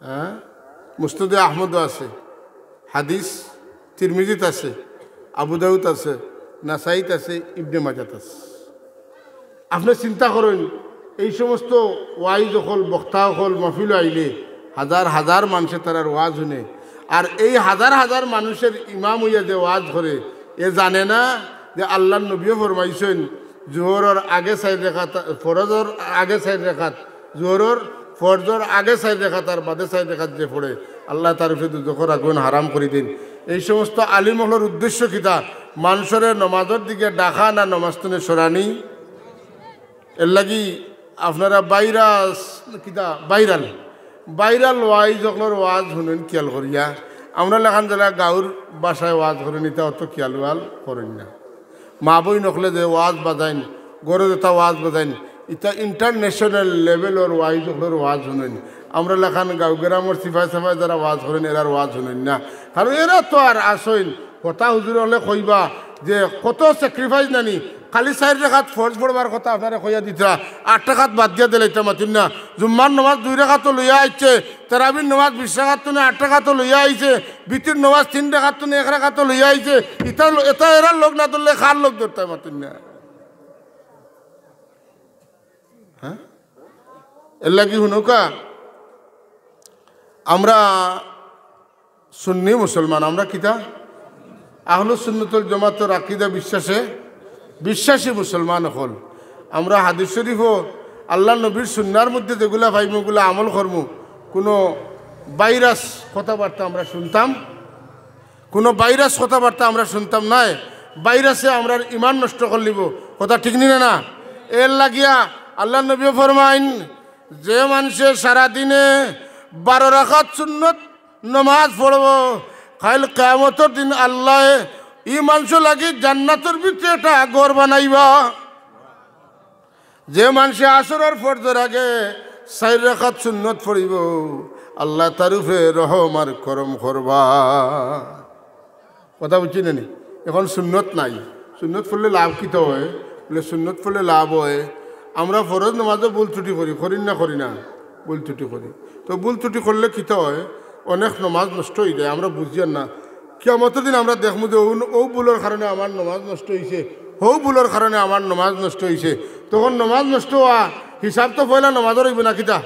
হ্যাঁ, মুসনাদে আহমদও আছে, হাদিস তিরমিজিত আছে, আবু দাউদ আছে, নাসাইত আছে, ইবনে মাজাত আছে। আপনে চিন্তা করইন, এই সমস্ত ওয়াইজ অকল, বক্তা অকল মাহফিলো আইলে হাজার হাজার মানষে তারার ওয়াজ হুনে, আর এই হাজার হাজার মানুষের ইমাম অইয়া যে ওয়াজ করে, এ জানে না যে আল্লার নবীয়ে ফরমাইছইন, জোহরর আগে চাইর রেকাত, ফরজর আগে চাইর রেকাত, জোহরর, ফরজর আগে চাইর রেকাত আর বাদে চাইর রেকাত যে পড়ে, আল্লায় তার উপরে দুজখর আগুন হারাম করি দিন। এই সমস্ত আলিম অকলর উদ্দেশ্য কিতা? মানষরে নমাজর দিকে ডাকা না নমাজ তুনে সরানি? এর লাগি আপনারা ভাইরাস, কিতা, ভাইরাল, ভাইরাল ওয়াইজ অকলর ওয়াজ হুনইন খিয়াল করিয়া। আমরা লাখান যেলা গাউর ভাষায় ওয়াজ করইন, ইতা অত খিয়াল ওয়াল করইন না। মা বইন অকলে যে ওয়াজ বাজাইন, ঘরো যেতা ওয়াজ বাজাইন, ইতা ইন্টারন্যাশনাল লেভেলর ওয়াইজ অকলর ওয়াজ হুনইন। আমরা লাখান গাউ গ্রামর সিফাই সাফাই যারা ওয়াজ করইন, এরার ওয়াজ হুনইন না। কারণ এরা তো আর আসইন, কথা হুজুর অকলে কইবা যে কত স্যাক্রিফাইস নানি, খালি চাইর রেকাত ফরজ পড়বার কথা আপনারে কইয়া দিতরা, আট রেকাত বাদ দিয়া দিলাইতা মাতিন না। জুম্মার নমাজ দুই রেকাতো লইয়া আইছে, তারাবির নমাজ বিশ রেকাত তুনে আট রেকাতো লইয়া আইছে, বিতির নমাজ তিন রেকাত তুনে এক রেকাতো লইয়া আইছে। ইতা, ইতা এরার লগ না ধরলে কার লগ ধরতায় মাতিন না? হ্যাঁ, এর লাগি হুনউক্কা, আমরা সুন্নি মুসলমান, আমরা কিতা? আহলুস সুন্নাতুল জামাতর আকিদা বিশ্বাসে বিশ্বাসী মুসলমান অকল। আমরা হাদিস শরীফও আল্লার নবীর সুন্নার মধ্যে যেগুলা পাইমু, ওগুলা আমল করমু। কুনু ভাইরাস কথাবার্তা আমরা শুনতাম, কুনু ভাইরাস কথাবার্তা আমরা শুনতাম নায়। ভাইরাসে আমরার ইমান নষ্ট করিলিবো। কথা ঠিক নি না? না, এর লাগিয়া আল্লার নবীয়ে ফরমাইন, যে মানষে সারাদিনে বারো রাকাত সুন্নত নমাজ পড়বো, কাইল কিয়ামতর দিন আল্লায় ই মানষর লাগি জান্নাতর ভিতরে একটা ঘর বানাইবা। যে মানষে আসরর ফরজর আগে চাইর রাকাত সুন্নত পড়িবো, আল্লায় তার উপরে রহম আর করম করবা। কথা বুঝছইন নি? এখন সুন্নত নাই, সুন্নত পড়লে লাভ কিতা অয়? বলে, সুন্নত পড়লে লাভ অয়, আমরা ফরজ নমাজো ভুল ত্রুটি করি, করি না, করি না? ভুল ত্রুটি করি। তো ভুল ত্রুটি করলে কিতা অয়? অনেক নমাজ নষ্ট অইযায়, আমরা বুঝিয়ার না। কিয়ামতর দিন আমরা দেখমু যে অউ, অউ ভুলর কারণে আমার নমাজ নষ্ট অইছে, হউ ভুলর কারণে আমার নমাজ নষ্ট অইছে। তখন নমাজ নষ্ট অওয়া হিসাব তো পয়লা নমাজর অইবো না কিতা?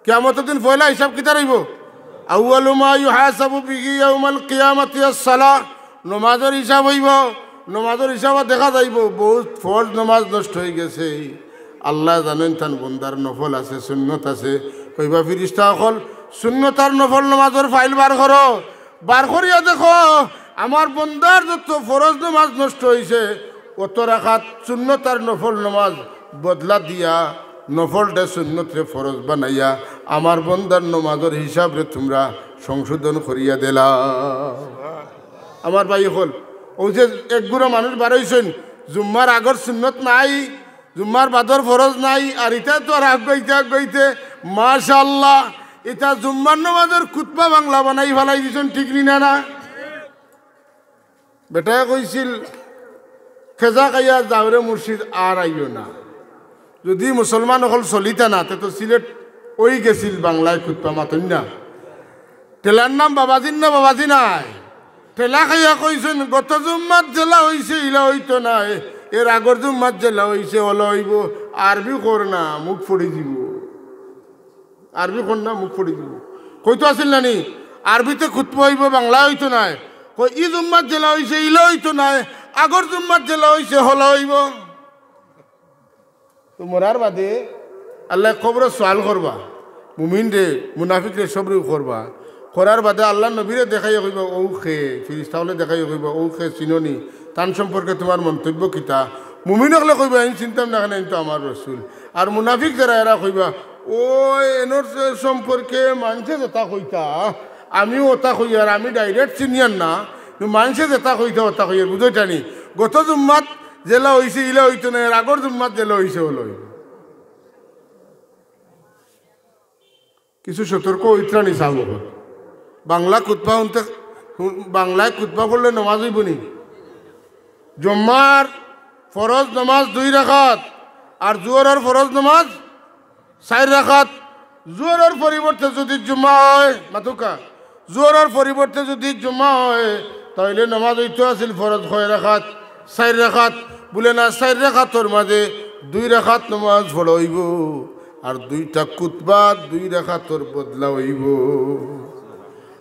কিয়ামতর দিন পয়লা হিসাব কিতার অইবো? আউয়ালু মা ইউহাসাবু বিহি ইয়াউমাল কিয়ামাতি আস-সালাহ। নমাজর হিসাব অইবো, নমাজর হিসাবো দেখা যাইবো বউত ফরজ নমাজ নষ্ট অইগেছে। আল্লায় জানইন তান বন্দার নফল আছে, সুন্নত আছে। কইবা, ফিরিস্তা অকল, সুন্নত আর নফল নমাজর ফাইল বার করো, বার করিয়া দেখো, আমার বন্দার যত ফরজ নমাজ নষ্ট অইছে, অত রাকাত সুন্নত আর নফল নমাজ বদলা দিয়া, নফলরে সুন্নতরে ফরজ বানাইয়া, আমার বন্দার নমাজর হিসাবরে তুমরা সংশোধন করিয়া দিলাও। আমার ভাই অকল, অউ যে এক গুরা মানুষ বারইছইন, জুম্মার আগর সুন্নত নাই, জুম্মার বাদর ফরজ নাই, আর ইতা তো আর আগুয়াইতে আগুয়াইতে, মাশাআল্লাহ, ইতা জুম্মার নমাজর খুতবা বাংলা বানাই ফালাই দিছইন, ঠিক নি না? না, বেটায় কইছিল, "খেজা খাইয়া যাওরে মুর্শিদ, আর আইও না।" যুদি মুসলমান অকল চলিতা না, তে তো সিলেট অইগেছিল বাংলায় খুতবা, মাতইন না। ঠেলার নাম বাবাজির না, বাবাজি নায়। ঠেলা খাইয়া কইছইন, "গত জুম্মাত যেলা অইছে, ইলা অইতো নায়। এর আগর জুম্মাত যেলা অইছে, অলা অইবো।" আরবি কর না, মুখ ফড়ি যিবো। আরবি কর না, মুখ ফড়ি যিবো। কইতো আছিল না নি, আরবিতে খুতবা অইবো, বাংলা অইতো নায়। কই, "ই জুম্মাত যেলা অইছে, ইলা অইতো নায়। আগর জুম্মাত যেলা অইছে, হলা অইবো।" তো মরার বাদে আল্লায় কবরো সওয়াল করবা, মুমিনরে, মুনাফিকরে, সবরে করবা। করার বাদে আল্লার নবীরে দেখাইয়া কইবা, "অউ কে?" ফিরিস্তা অকলে দেখাইয়া কইবা, "অউ কে, চিনো নি? তান সম্পর্কে তুমার মন্তব্য কিতা?" মুমিন অকলে কইবা, "এইন চিনতাম না কেনে, এইন তো আমার রসুল।" আর মুনাফিক যারা, এরা কইবা, "অউ এনর সম্পর্কে মানষে যেতা কইতা, আমিও অতা কইয়ার, আমি direct চিনিয়ার না, কিন্তু মানষে যেতা কইতা, অতা কইয়ার।" বুঝইন নি? গত জুম্মাত যেলা অইছে, ইলা অইতো নায়, এর আগর জুম্মাত যেলা অইছে, অলা অইবো। কিছু সতর্ক অইতরা নি সাব অকল। বাংলা খুতবা হুনতে, হু-, বাংলায় খুতবা পড়লে নমাজ অইবো নি? জুম্মার ফরজ নমাজ দুই রাকাত, আর জোহরর ফরজ নমাজ চাইর রাকাত। জোহরর পরিবর্তে যদি জুমা অয়, মাতউক্কা, জোহরর পরিবর্তে যদি জুমা অয়, তাইলে নমাজ অইতো আছিল ফরজ কয় রাকাত? চাইর রাকাত। বুলে না, চাইর রাকাতর মাঝে দুই রাকাত নমাজ পড়া অইবো, আর দুইটা খুতবা দুই রাকাতর বদলা অইবো।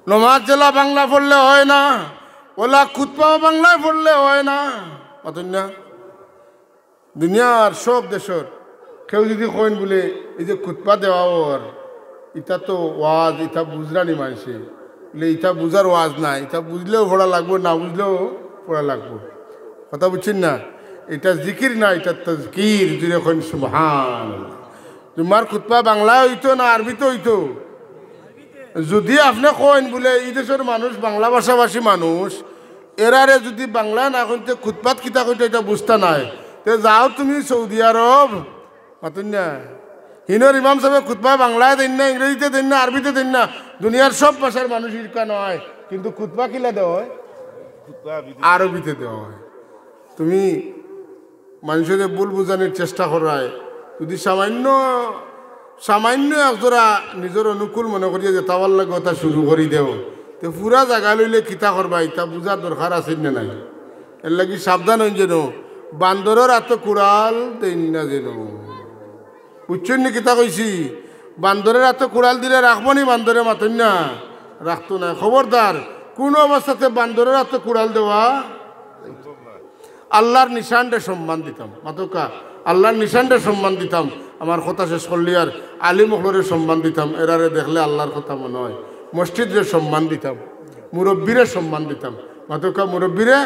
নমাজ যেলা বাংলা পড়লে অয় না, অলা খুতবাও বাংলায় পড়লে অয় না। মাতইন না? দুনিয়ার সব দেশর কেউ যদি কইন বুলে, "এই যে খুতবা দেওয়া অর, ইটা তো ওয়াজ, ইটা বুঝরা নি মানষে।" বুলে, "ইটা বুঝার ওয়াজ নায়, ইটা বুঝলেও পড়া লাগবো, না বুঝলেও পড়া লাগবো।" কথা বুঝছইন না? ইটা জিকির না, ইটা তাজকির। জুরে কইন সুবহানাল্লাহ। জুম্মার খুতবা বাংলায় অইতো না আরবিতে অইতো? যদি আপনে কইন বুলে, "ই দেশর মানুষ বাংলা ভাষাভাষী মানুষ, এরারে যদি বাংলায় না কইন, তে খুতবাত কিতা কইতা, ইটা বুঝতা নায়, তে যাও তুমি সৌদি আরব।" মাতইন না? হিনর ইমাম সাবে খুতবা বাংলায় দেইন না, ইংরেজিতে দেইন না, আরবিতে দেইন না, দুনিয়ার সব ভাষার মানুষ ইরকা নায়, কিন্তু খুতবা কিলা দেওয়া অয়? আরবিতে দেওয়া অয়। তুমি মানষরে ভুল বুঝানির চেষ্টা কররায়, যদি সামান্য, সামান্য একজরা নিজর অনুকূল মনে করিয়া যেতা ভালা লাগে অতা শুরু করি দেও, তে পুরা জাগা লইলে কিতা করবা, ইতা বুঝার দরকার আছে না নাই? এরলাগি সাবধান অইন যেন, বান্দরর আতো কুড়াল দেইন না যেন। বুঝছইন নি কিতা কইছি? বান্দরর আতো কুড়াল দিলে রাখবো নি বান্দরে? মাতইন না, রাখতো নায়। খবরদার, কুনু অবস্থাতে বান্দরর আতো কুড়াল দেওয়া। আল্লার নিশানরে সম্মান দিতাম, মাতউক্কা, আল্লার নিশানরে সম্মান দিতাম। আমার কথা শেষ করলি আর, আলিম অকলরে সম্মান দিতাম, এরারে দেখলে আল্লার কথা মনো অয়। মসজিদরে সম্মান দিতাম, মুরব্বিরে সম্মান দিতাম। মাতউক্কা, মুরব্বিরে,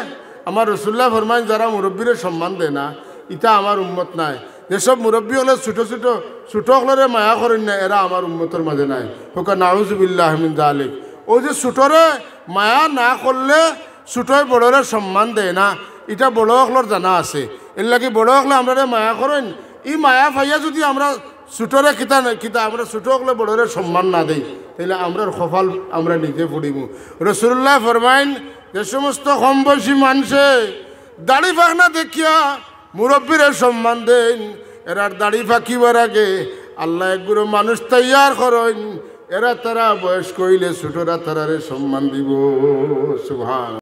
আমার রসুল্লায় ফরমাইন, যারা মুরব্বিরে সম্মান দেয় না, ইতা আমার উম্মত নায়। যেসব মুরব্বি অকলে ছোট ছোট, ছোট অকলরে মায়া করইন না, এরা আমার উম্মতর মাঝে নায়। কউক্কা নাউজুবিল্লাহ মিন যালিক। অউ যে ছোটরে মায়া না করলে ছোটয় বড়রে সম্মান দেয় না, ইটা বড় অকলর জানা আছে। এরলাগি বড় অকলে আমরারে মায়া করইন, ই মায়া পাইয়া যদি আমরা ছোটরে কিতা না কিতা, আমরা ছোট অকলে বড়রে সম্মান না দেই, তাইলে আমরার কপাল আমরা নিজে পুড়িমু। রসুল্লায় ফরমাইন, যে সমস্ত কম বয়সী মানষে দাড়ি পাকনা দেখিয়া মুরব্বিরে সম্মান দেইন, এরার দাড়ি পাকিবার আগে আল্লায় এক গুরু মানুষ তৈয়ার করইন, এরা তারা বয়স্ক অইলে ছোটরা তারারে সম্মান দিবো। সুবহান।